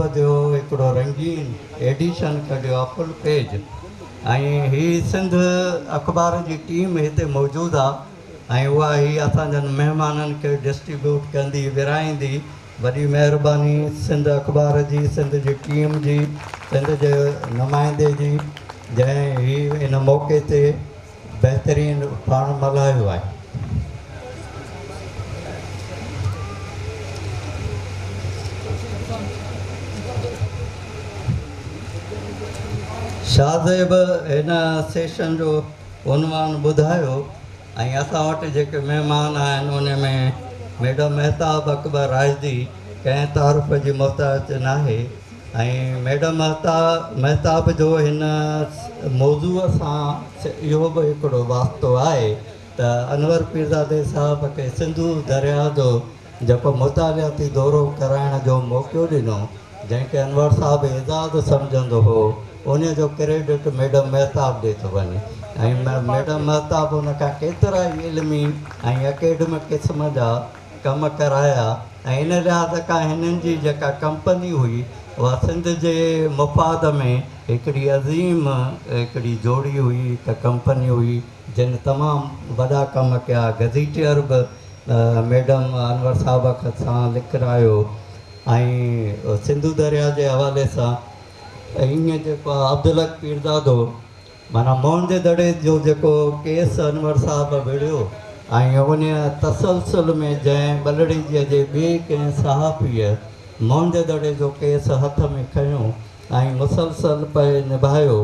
ڪتاب جو هڪڙو رنگين ايڊيشن ڪڍيو آ فل پيج ۽ هي سنڌ اخبار جي ٽيم هتي موجود آ ۽ اها هي اسان جن مهمانن کي ڊسٽريبيوٽ ڪندي ورهائيندي. وڏي مهرباني سنڌ اخبار جي، سنڌ جي ٽيم جي، سنڌ جي نمائندي جي جنهن هي ان موقعي تي بهترين پاڻ ملهايو آهي. شاهزيب هن سيشن جو عنوان ٻڌايو ۽ اسان وٽ جيڪي مهمان آهن ان ۾ ميڊم مهتاب اڪبر راشدي ڪنهن تعارف جي محتاج ناهي ۽ ميڊم مهتاب جو هن موضوع سان اهو به هڪڙو واسطو آهي ته انور پيرزادي صاحب کي سنڌو درياء جو جيڪو مطالعاتي دورو ڪرائڻ جو موقعو ڏنو، جنهن کي انور صاحب اعزاز سمجهندو هو، انهيء جو ڪريڊٽ ميڊم مهتاب ڏي ٿو وڃي ۽ ميڊم مهتاب ان کان ڪيترائي علمي ۽ اڪيڊمڪ قسم جا ڪم ڪرايا ۽ ان لحاظ کان هنن جي جيڪا ڪمپني هئي، اها سنڌ جي مفاد ۾ هڪڙي عظيم هڪڙي جوڙي هئي، هڪ ڪمپني هئي، جن تمام وڏا ڪم ڪيا، گزيٽيئر به ميڊم انور صاحب سان لکرايو ۽ سنڌو درياء جي حوالي سان ائين جيڪو عبدالحق پيرزادو معنيٰ موهن جي دڙي جو جيڪو ڪيس انور صاحب وڙهيو ۽ ان تسلسل ۾ جنهن ٻلهڙيجيء جي ٻئي ڪنهن صحافيء موهن جي دڙي جو ڪيس هٿ ۾ کنيو ۽ مسلسل پئي نڀايو،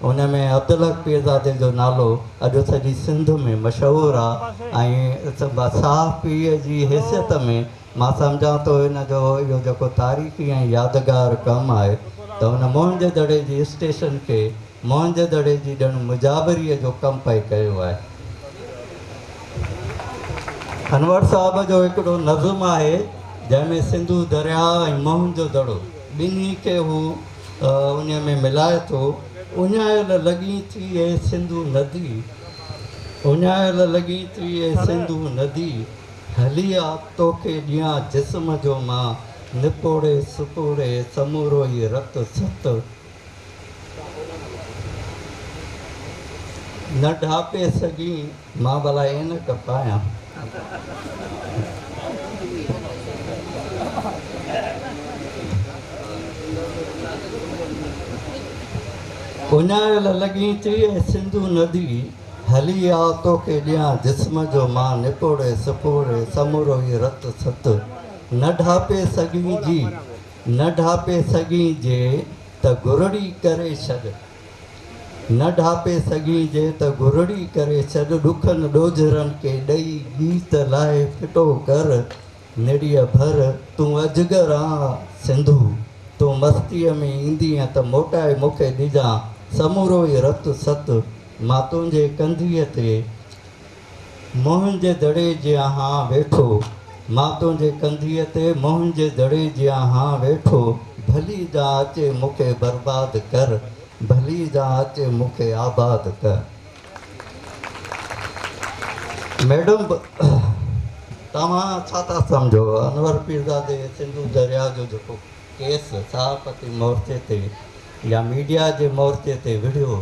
ان ۾ عبدالحق پيرزادي جو نالو اڄ سڄي سنڌ ۾ مشهور آ ۽ صحافيء جي حيثيت ۾ مان سمجهان ٿو هن جو اهو جيڪو تاريخي ۽ يادگار ڪم آهي ته هن موهن جي دڙي جي اسٽيشن کي موهن جي دڙي جي ڄڻ مجاوريء جو ڪم پئي ڪيو آهي. انور صاحب جو هڪڙو نظم آهي جنهن ۾ سنڌو درياء ۽ موهن جو دڙو ٻنهي کي هو انهيء ۾ ملائي ٿو. اڃايل لڳين ٿي اي سنڌو ندي، اڃايل لڳين ٿي اي سنڌو ندي، هلي آ توکي ڏيان جسم جو مان، نپوڙي سپوڙي سمورو ئي رت ست. نه ڍاپي سگهين مان ڀلا عينڪ پايان. اڃايل لڳين ٿي اي سنڌو ندي، هلي آ توکي ڏيان جسم جو مان نپوڙي سپوڙي سمورو ئي رت ست. نه ڍاپي سگهين جي نه ڍاپي سگهين جي ته گهرڙي ڪري ڇڏ. نه ڍاپي سگهين جي ته گهرڙي ڪري ڇڏ ڏکن ڏوجهرن کي ڏئي ڳيت لاهي ڦٽو ڪر نڙيء ڀر تون اجگر آن سنڌو تون مستيء ۾ ايندينء ته موٽائي مون کي ڏجان سمورو ئي رت ست مان تنهنجي ڪنڌيء تي موهن جي دڙي جيان هان ويٺو. مان تنهنجي ڪنڌيء تي موهن جي دڙي جيان هان ويٺو. ڀلي جا اچي مون کي برباد ڪر، ڀلي جا اچي مون کي آباد ڪر. ميڊم توهان ڇا ٿا سمجهو انور پيرزادي سنڌو درياء جو جيڪو ڪيس صحافتي مورچي تي يا ميڊيا جي مورچي تي وڙهيو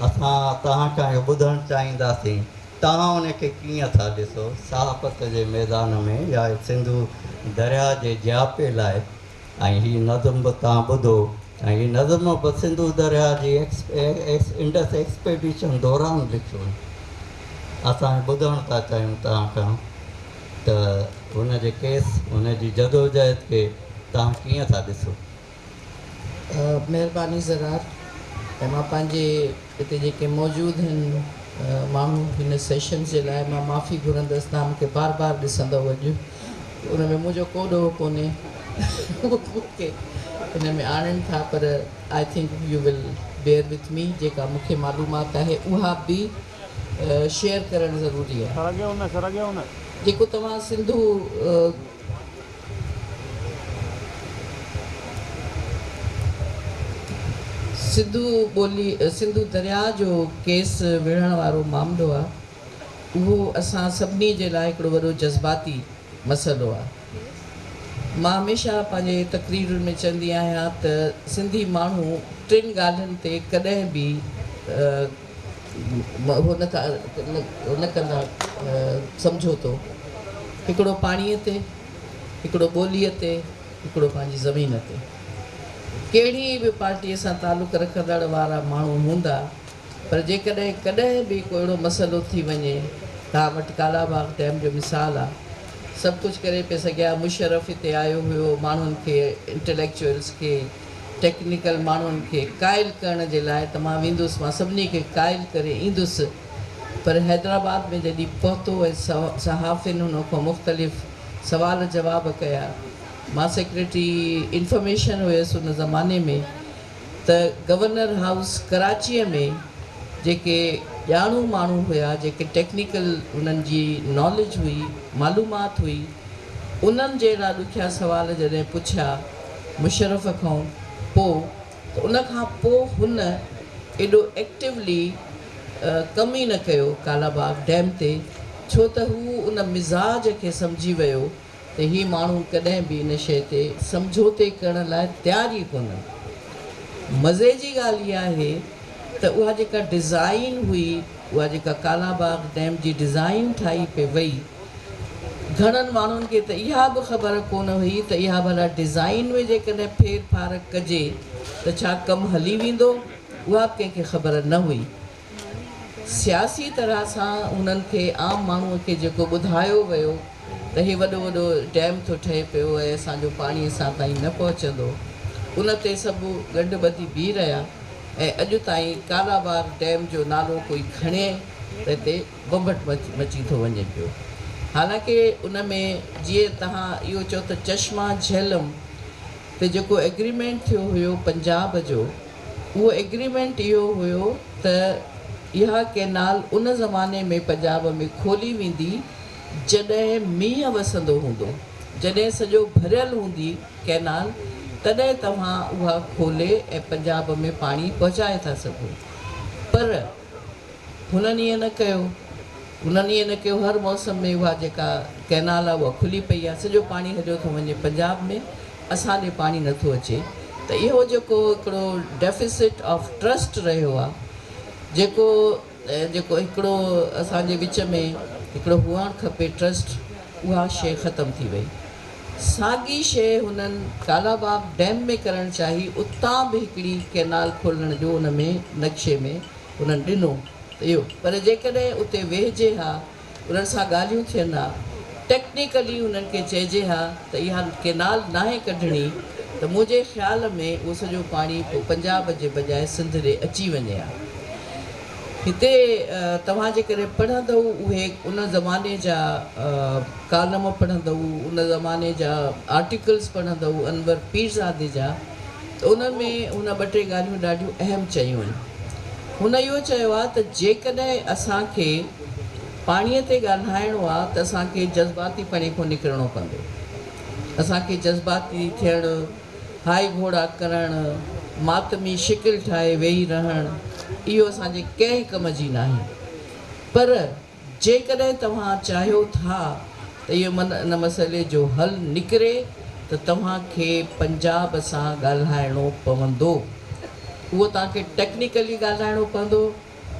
اسان توهان کان اهو ٻڌڻ چاهينداسين توهان ان کي ڪيئن ٿا ڏسو صحافت جي ميدان ۾ يا سنڌو درياء جي جياپي لاء ۽ هي نظم به توهان ٻڌو ۽ هي نظم به سنڌو درياء جي انڊس ايڪسپيڊيشن دوران لکيو اسان ٻڌڻ ٿا چاهيون توهان کان ته هن جي ڪيس هن جي جدوجهد کي توهان ڪيئن ٿا ڏسو. مهرباني زرار ۽ مان پنهنجي هتي جيڪي موجود هن ماڻهو هن سيشنز جي لاء مان معافي گهرندس توهان مونکي بار بار ڏسندؤ اڄ ان ۾ منهنجو ڪو ڏوهه ڪونهي مونکي هن ۾ آڻين ٿا پر I think you will bear with me جيڪا مونکي معلومات آهي اها به شيئر ڪرڻ ضروري آهي جيڪو توهان سنڌو سنڌو ٻولي سنڌو درياء جو ڪيس وڙهڻ وارو معاملو آ اهو اسان سڀني جي لاء هڪڙو وڏو جذباتي مسئلو آ. مان هميشه پنهنجي تقريرن ۾ چوندي آهيان ته سنڌي ماڻهو ٽن ڳالهين تي ڪڏهن به هو نه ٿا نه ڪندا سمجهوتو. هڪڙو پاڻيء تي، هڪڙو ٻوليء تي، هڪڙو پنهنجي زمين تي. ڪهڙي به پارٽيء سان تعلق رکندڙ وارا ماڻهو هوندا پر جيڪڏهن ڪڏهن به ڪو اهڙو مسئلو ٿي وڃي، توهان وٽ ڪالا باغ ڊيم جو مثال آ، سڀ ڪجهه ڪري پئي سگهيا، مشرف هتي آيو هيو ماڻهن کي انٽليڪچوئلز کي، ٽيڪنيڪل ماڻهن کي قائل ڪرڻ جي لاء ته مان ويندس مان سڀني کي قائل ڪري ايندس پر حيدرآباد ۾ جڏهن پهتو ۽ صحافين هن کان مختلف سوال جواب ڪيا مان سيڪريٽري انفارميشن هيس ان زماني ۾ ته گورنر هائوس ڪراچيء ۾ جيڪي ڄاڻو ماڻهو هيا جيڪي ٽيڪنيڪل انهن جي ناليج هئي معلومات هئي انهن جهڙا ڏکيا سوال جڏهن پڇيا مشرف کان پو ته ان کان پو هن ايڏو ايڪٽولي ڪم ئي نه ڪيو ڪالا باغ ڊيم تي ڇو ته هو ان مزاج کي سمجهي ويو ته هي ماڻهو ڪڏهن به ان شيء تي سمجهوتي ڪرڻ لاء تيار ئي ڪونهن. مزي جي ڳالهه اها آهي ته اها جيڪا ڊزائين هئي، اها جيڪا ڪالا باغ ڊيم جي ڊزائين ٺاهي پئي وئي، گهڻن ماڻهن کي ته اها به خبر ڪونه هئي ته اها ڀلا ڊزائين ۾ جيڪڏهن ڦير ڦار ڪجي ته ڇا ڪم هلي ويندو؟ اها به ڪنهن کي خبر نه هئي. سياسي طرح سان انهن کي عام ماڻهوء کي جيڪو ٻڌايو ويو ته هي وڏو وڏو ڊيم ٿو ٺهي پيو ۽ اسان جو پاڻي اسان تائين نه پهچندو، ان تي سڀ ڳنڍ ٻڌي بيهي رهيا ۽ اڄ تائين ڪالا باغ ڊيم جو نالو ڪوئي کڻي ته هتي ڀنڀٽ مچي ٿو وڃي پيو. حالانڪه ان ۾ جيئن توهان اهو چئو ته چشما جهلم تي جيڪو ايگريمينٽ ٿيو هيو پنجاب جو، اهو ايگريمينٽ اهو هيو ته اها ڪئنال ان زماني ۾ پنجاب ۾ کولي ويندي جڏهن مينهن وسندو هوندو، جڏهن سڄو ڀريل هوندي ڪئنال تڏهن توهان اها کولي ۽ پنجاب ۾ پاڻي پهچائي ٿا سگهو پر هنن ائين نه ڪيو، هنن ائين نه ڪيو هر موسم ۾ اها جيڪا ڪئنال آهي اها کلي پئي آهي سڄو پاڻي هليو ٿو وڃي پنجاب ۾. اسان ڏي پاڻي نه ٿو اچي ته اهو جيڪو هڪڙو ڊيفيسٽ آف ٽرسٽ رهيو آ جيڪو جيڪو هڪڙو اسان جي وچ ۾ هڪڙو هئڻ کپي ٽرسٽ اها شيء ختم ٿي وئي ساڳي شيء هنن ڪالا باغ ڊيم ۾ ڪرڻ چاهي اتان به هڪڙي ڪينال کولڻ جو ان ۾ نقشي ۾ انهن ڏنو ته اهو پر جيڪڏهن اتي ويهجي ها انهن سان ڳالهيون ٿين ها، ٽيڪنيڪلي انهن کي چئجي ها ته اها ڪينال ناهي ڪڍڻي ته منهنجي خيال ۾ اهو سڄو پاڻي پوء پنجاب جي بجاء سنڌ ڏي اچي وڃي ها. هتي توهان جيڪڏهن پڙهندؤ اهي ان زماني جا ڪالم پڙهندؤ، ان زماني جا آرٽيڪلز پڙهندؤ انور پيرزادي جا ته انهن ۾ هن ٻه ٽي ڳالهيون ڏاڍيون اهم چيون آهن. هن اهو چيو آهي ته جيڪڏهن اسان کي پاڻيء تي ڳالهائڻو آهي ته اسان کي جذباتي پڻي کان نڪرڻو پوندو. اسان کي جذباتي ٿيڻ، هائي گهوڙا ڪرڻ، ماتمي شڪل ٺاهي ويهي رهڻ اهو اسان جي ڪنهن ڪم جي ناهي. پر جيڪڏهن توهان چاهيو ٿا ته اهو من ان مسئلي جو حل نڪري ته توهان کي پنجاب سان ڳالهائڻو پوندو. اهو توهان کي ٽيڪنيڪلي ڳالهائڻو پوندو،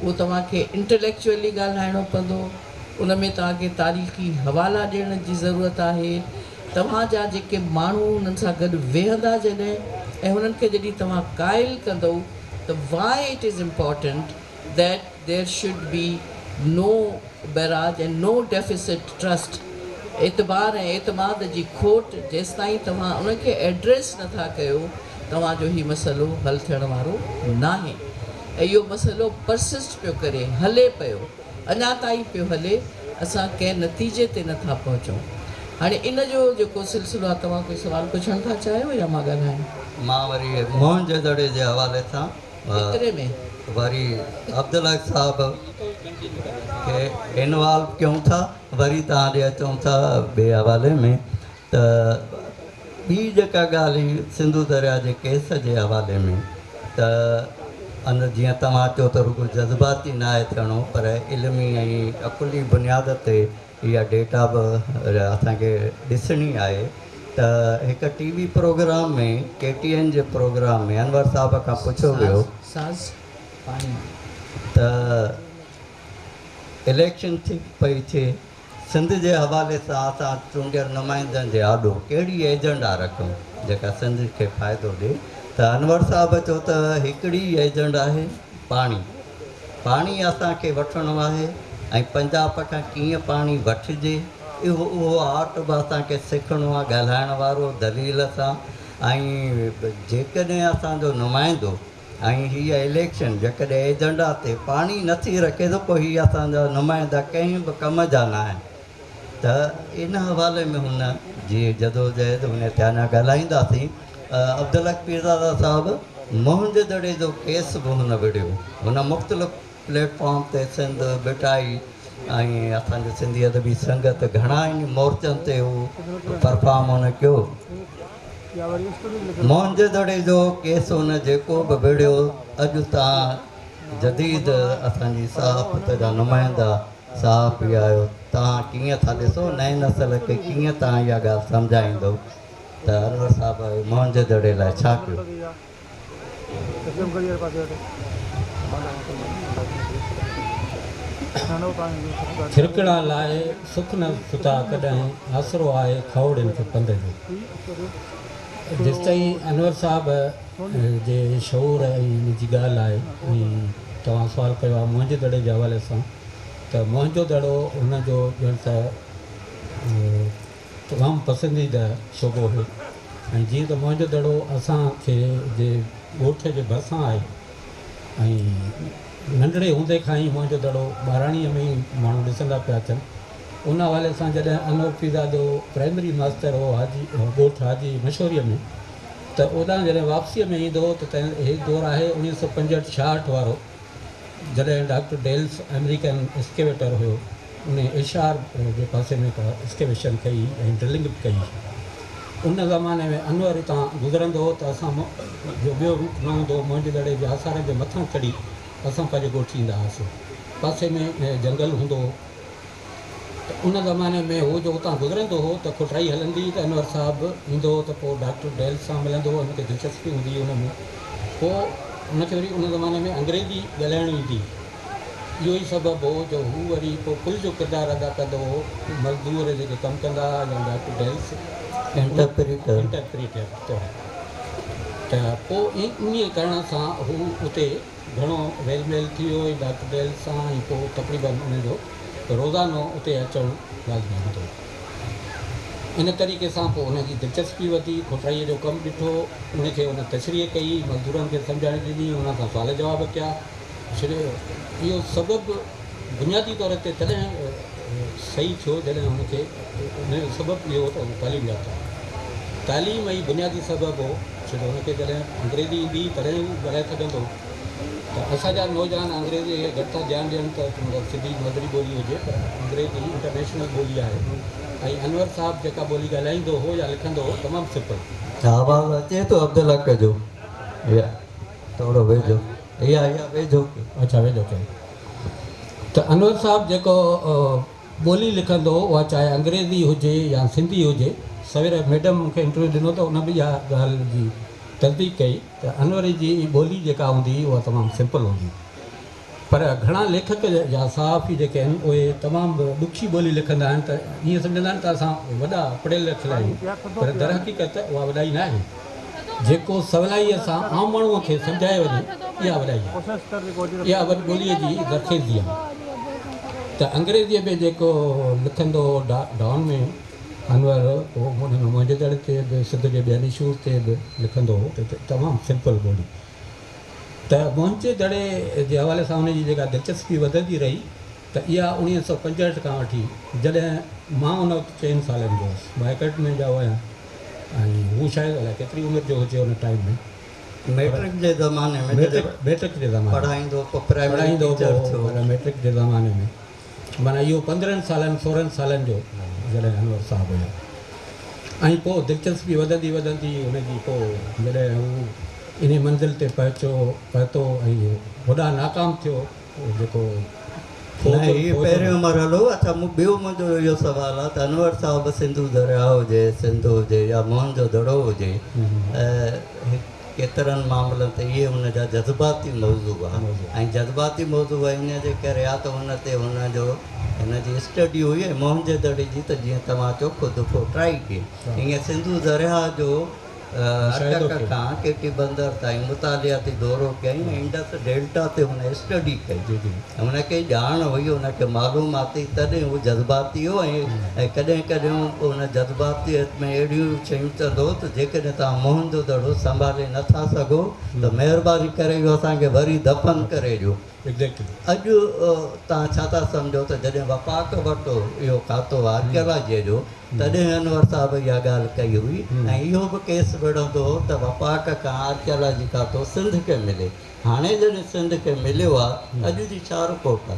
اهو توهان کي انٽليڪچوئلي ڳالهائڻو پوندو، ان ۾ توهان کي تاريخي حوالا ڏيڻ جي ضرورت آهي. توهان جا جيڪي ماڻهو انهن سان گڏ ويهندا جڏهن ۽ انهن کي جڏهن توهان قائل ڪندؤ ته why it is important that there should be no barrage and no deficit trust اعتبار ۽ اعتماد جي کوٽ جيستائين توهان ان کي ايڊريس نه ٿا ڪيو توهان جو هي مسئلو حل ٿيڻ وارو ناهي ۽ اهو مسئلو پرسسٽ پيو ڪري هلي پيو اڃا تائين پيو هلي اسان ڪنهن نتيجي تي نه ٿا پهچون هاڻي ان جو جيڪو سلسلو آهي توهان ڪوئي سوال پڇڻ ٿا چاهيو يا مان ڳالهايان. مان وري موهن جي دڙي جي حوالي سان ايتري ۾. وري عبدالحق صاحب کي انوالو ڪيون ٿا وري توهان ڏي اچون ٿا ٻئي حوالي ۾ ته ٻي جيڪا ڳالهه هئي سنڌو درياء جي ڪيس جي حوالي ۾ ته ان جيئن توهان چيو ته رڳو جذباتي ناهي ٿيڻو پر علمي ۽ عقلي بنياد تي اها ڊيٽا به اسان کي ڏسڻي آهي. ته هڪ T V programme ۾ K T N جي پروگرام ۾ انور صاحب کان پڇيو ويو ته اليڪشن ٿي پئي ٿئي سنڌ جي حوالي سان اسان چونڊيل نمائندن جي آڏو ڪهڙي ايجنڊا رکون جيڪا سنڌ کي فائدو ڏي ته انور صاحب چيو ته هڪڙي ئي ايجنڊا آهي پاڻي پاڻي اسان کي وٺڻو آهي ۽ پنجاب کان ڪيئن پاڻي وٺجي اهو اهو آرٽ به اسان کي سکڻو آهي ڳالهائڻ وارو دليل سان ۽ جيڪڏهن اسان جو نمائندو ۽ هيء اليڪشن جيڪڏهن ايجنڊا تي پاڻي نٿي رکي ته پوء هي اسان جا نمائندا ڪنهن به ڪم جا ناهن ته ان حوالي ۾ هن جي جدوجهد ان تي اڃا ڳالهائينداسين. عبدالحق پيرزاده صاحب موهن جي دڙي جو ڪيس به هن وڙهيو. هن مختلف پليٽ فارم تي سنڌ ڀٽائي ۽ اسان جي سنڌي ادبي سنگت گهڻا ئي مورچن تي هو پرفارم هن ڪيو. موهن جي دڙي جو ڪيس هن جيڪو به وڙهيو اڄ توهان جديد اسان جي صحافت جا نمائندا صحافي آهيو توهان ڪيئن ٿا ڏسو نئين نسل کي ڪيئن توهان اها ڳالهه سمجهائيندو ته انور صاحب موهن جي دڙي لاء ڇا ڪيو؟ ڇرڪڙا لاء سک نه ستا ڪڏهن، آسرو آهي کاهوڙين کي پنڌ جو. جيستائين انور صاحب جي شعور ۽ ان جي ڳالهه آهي ۽ توهان سوال ڪيو آهي موهن جي دڙي جي حوالي سان ته موهن جو دڙو هن جو ڄڻ ته تمام پسنديده شعبو هو ۽ جيئن ته موهن جو دڙو اسان کي جي ڳوٺ جي ڀرسان آهي ۽ ننڍڙي هوندي کان ئي موهن جو دڙو ٻاراڻيء ۾ ئي ماڻهو ڏسندا پيا اچن. ان حوالي سان جڏهن انور پيرزادو پرائمري ماستر هو حاجي ڳوٺ حاجي مشوريء ۾ ته اوڏانهن جڏهن واپسيء ۾ ايندو هو ته تنهن هي دور آهي اوڻيهه سؤ پنجهٺ ڇاهٺ وارو جڏهن ڊاڪٽر ڊيلس آمريڪن اسڪيويٽر هيو، ان ايشار جي پاسي ۾ ڪا اسڪيويشن ڪئي ۽ ڊرلنگ به ڪئي. ان زماني ۾ انور اتان گذرندو هو ته اسان جو ٻيو روٽ نه هوندو هو، موهن جي دڙي جي آثارن جي مٿان چڙهي اسان پنهنجي ڳوٺ ايندا هئاسين. پاسي ۾ جنگل هوندو هو. ته ان زماني ۾ هو جو اتان گذرندو هو ته کوٽائي هلندي هئي ته انور صاحب به ايندو هو ته پوء ڊاڪٽر ڊيل سان ملندو هو، هن کي دلچسپي هوندي هئي ان ۾. پوء هن کي وري ان زماني ۾ انگريزي ڳالهائڻ ايندي هئي. اهو ئي سبب هو جو هو وري پوء پل جو ڪردار ادا ڪندو هو، مزدور جيڪي ڪم ڪندا هئا يا ڊاڪٽر ڊيلس انٽرپريٽر. انٽرپريٽر طور ته پوء ائين ڪرڻ سان هو اتي گهڻو ريل ميل ٿي ويو ۽ ڊاڪٽر ڊيل سان ۽ پوء تقريباً ان جو روزانو اتي اچڻ لازمي هوندو هو. ان طريقي سان پوء ان جي دلچسپي وڌي، کوٽائيء جو ڪم ڏٺو، ان کي ان تشريح ڪئي، مزدورن کي سمجهاڻي ڏني، انهن سان سوال جواب ڪيا. اهو سبب بنيادي طور تي تڏهن صحيح ٿيو جڏهن هن کي ان جو سبب اهو هو ته هو تعليم يافته هو. تعليم ئي بنيادي سبب هو ڇو جو هن کي جڏهن انگريزي ايندي هئي تڏهن هو ڳالهائي سگهندو هو ته اسان جا نوجوان انگريزي کي گهٽ ٿا ڌيان ڏين ته مطلب سنڌي مادري ٻولي هجي پر انگريزي انٽرنيشنل ٻولي آهي ۽ انور صاحب جيڪا ٻولي ڳالهائيندو هو يا لکندو هو تمام سمپل. آواز اچي ٿو عبدالحق جو يا ٿورو ويجهو يا يا ويجهو ڪيو. اڇا ويجهو ڪيو ته انور صاحب جيڪو ٻولي لکندو هو اها چاهي انگريزي هجي يا سنڌي هجي سوير ميڊم مون کي انٽرويو ڏنو ته ان به اها ڳالهه جي تصديق ڪئي ته انور جي ٻولي جيڪا هوندي هئي اها تمام سمپل هوندي هئي پر گهڻا ليکڪ يا صحافي جيڪي آهن اهي تمام ڏکي ٻولي لکندا آهن ته ائين سمجهندا آهن ته اسان وڏا پڙهيل لکيل آهيون پر درحقيقت اها وڏائي نه آهي جيڪو سولائيء سان عام ماڻهوء کي سمجهائي وڃي اها وڏائي آهي. اها وڏ ٻوليء جي زرخيزي آهي ته انگريزيء ۾ جيڪو لکندو هو ڊان ۾ انور اهو ان ۾ منهنجي دڙ تي به سنڌ جي ٻين اشوز تي به لکندو هو ته تمام سمپل ٻولي ته منهنجي دڙي جي حوالي سان ان جي جيڪا دلچسپي وڌندي رهي ته اها 1965 کان وٺي جڏهن مان ان وقت چئن سالن جو هوس مان ايڪهٺ ۾ ڄائو آهيان ۽ هو شايد الائي ڪيتري عمر جو هجي ان ٽائيم ۾. ميٽرڪ جي زماني ۾ جڏهن ميٽرڪ جي زماني پڙهائيندو هو پوء پرائمري ٽيچر ٿيو. معنيٰ ميٽرڪ جي زماني ۾ معنيٰ اهو پندرهن سالن سورهن سالن جو جڏهن انور صاحب هيا ۽ پوء دلچسپي وڌندي وڌندي هن جي پوء جڏهن هو انهي منزل تي پهچو پهتو ۽ هوڏانهن ناڪام ٿيو جيڪو نه هي پهريون مرحلو اڇا مون ٻيو منهنجو اهو سوال آهي ته انور صاحب سنڌو درياء هجي سنڌ هجي يا موهن جو دڙو هجي ڪيترن معاملن تي اهي هن جا جذباتي موضوع هئا ۽ جذباتي موضوع ان جي ڪري آ ته ان تي هن جو هن جي اسٽڊي هئي ۽ موهن جي دڙي جي ته جيئن توهان چئو خود کوٽرائي ڪئي ائين سنڌو درياء جو اٽڪ کان ڪيٽي بندر تائين مطالعاتي دورو ڪيائين ۽ انڊس ڊيلٽا تي هن اسٽڊي ڪئي. هن کي ڄاڻ هئي، هن کي معلومات هئي، تڏهن هو جذباتي هو ۽ ڪڏهن ڪڏهن هن جذباتيت ۾ اهڙيون شيون چوندو هو ته جيڪڏهن توهان موهن جو دڙو سنڀالي نه ٿا سگهو ته مهرباني ڪري اهو اسان کي وري دفن ڪري ڏيو. اڄ توهان ڇا ٿا سمجهو ته جڏهن وفاق وٽ اهو کاتو آرڪيالاجيء جو تڏهن انور صاحب اها ڳالهه ڪئي هئي ۽ اهو به ڪيس وڙهندو هو ته وفاق کان آرڪيالاجي کاتو سنڌ کي ملي. هاڻي جڏهن سنڌ کي مليو آ اڄ جي ڇا رپورٽ آ؟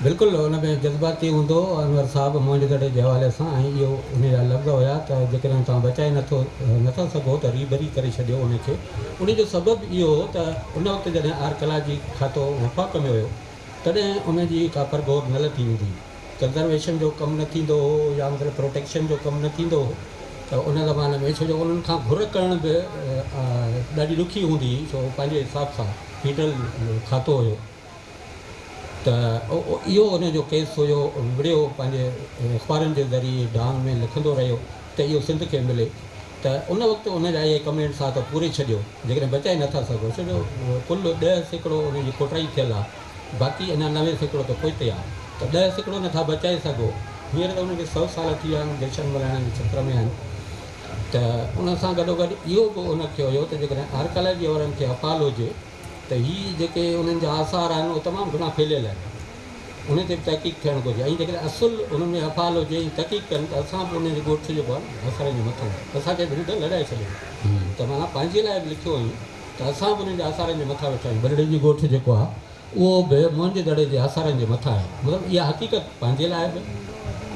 بلڪل ان ۾ جذباتي هوندو هو انور صاحب منهنجي دڙي جي حوالي سان ۽ اهو ان جا لفظ هيا ته جيڪڏهن توهان بچائي نٿو نٿا سگهو ته ريبري ڪري ڇڏيو ان کي. ان جو سبب اهو هو ته ان وقت جڏهن آرڪيالاجي کاتو وفاق ۾ هيو تڏهن ان جي ڪا پرگهور نه لٿي ويندي هئي. ڪنزرويشن جو ڪم نه ٿيندو هو يا مطلب پروٽيڪشن جو ڪم نه ٿيندو هو ته ان زماني ۾ ڇو جو انهن کان گهر ڪرڻ به ڏاڍي ڏکي هوندي هئي ڇو پنهنجي حساب سان فيڊرل کاتو هيو ته اهو ان جو ڪيس هيو وڙهيو پنهنجي اخبارن جي ذريعي ڊان ۾ لکندو رهيو ته اهو سنڌ کي ملي ته ان وقت ان جا اهي ڪمينٽس ها ته پوري ڇڏيو جيڪڏهن بچائي نٿا سگهو ڇو جو ڪل 10% ان جي کوٽائي ٿيل آهي باقي اڃا 90% ته پوئتي آهي ته 10% نٿا بچائي سگهو هينئر ته ان کي 100 سال ٿي ويا آهن جشن ملهائڻ جي چڪر ۾ آهن ته ان سان گڏوگڏ اهو به ان کي هيو ته جيڪڏهن آرڪيالاجي وارن کي افعال هجي ته هي جيڪي انهن جا آثار آهن اهي تمام گهڻا ڦهليل آهن انهن تي به تحقيق ٿيڻ گهرجي ۽ جيڪڏهن اصل انهن ۾ افعال هجي ۽ تحقيق ڪن ته اسان به انهن جي ڳوٺ جيڪو آهي نه آثارن جي مٿان اسان کي به رڍ لڏائي ڇڏيو ته معنيٰ پنهنجي لاء به لکيو هئائين ته اسان به انهن جي آثارن جي مٿان ويٺا آهيون. ٻرڙي جي ڳوٺ جيڪو آهي اهو به موهن جي دڙي جي آثارن جي مٿان آهي مطلب اها حقيقت پنهنجي لاء به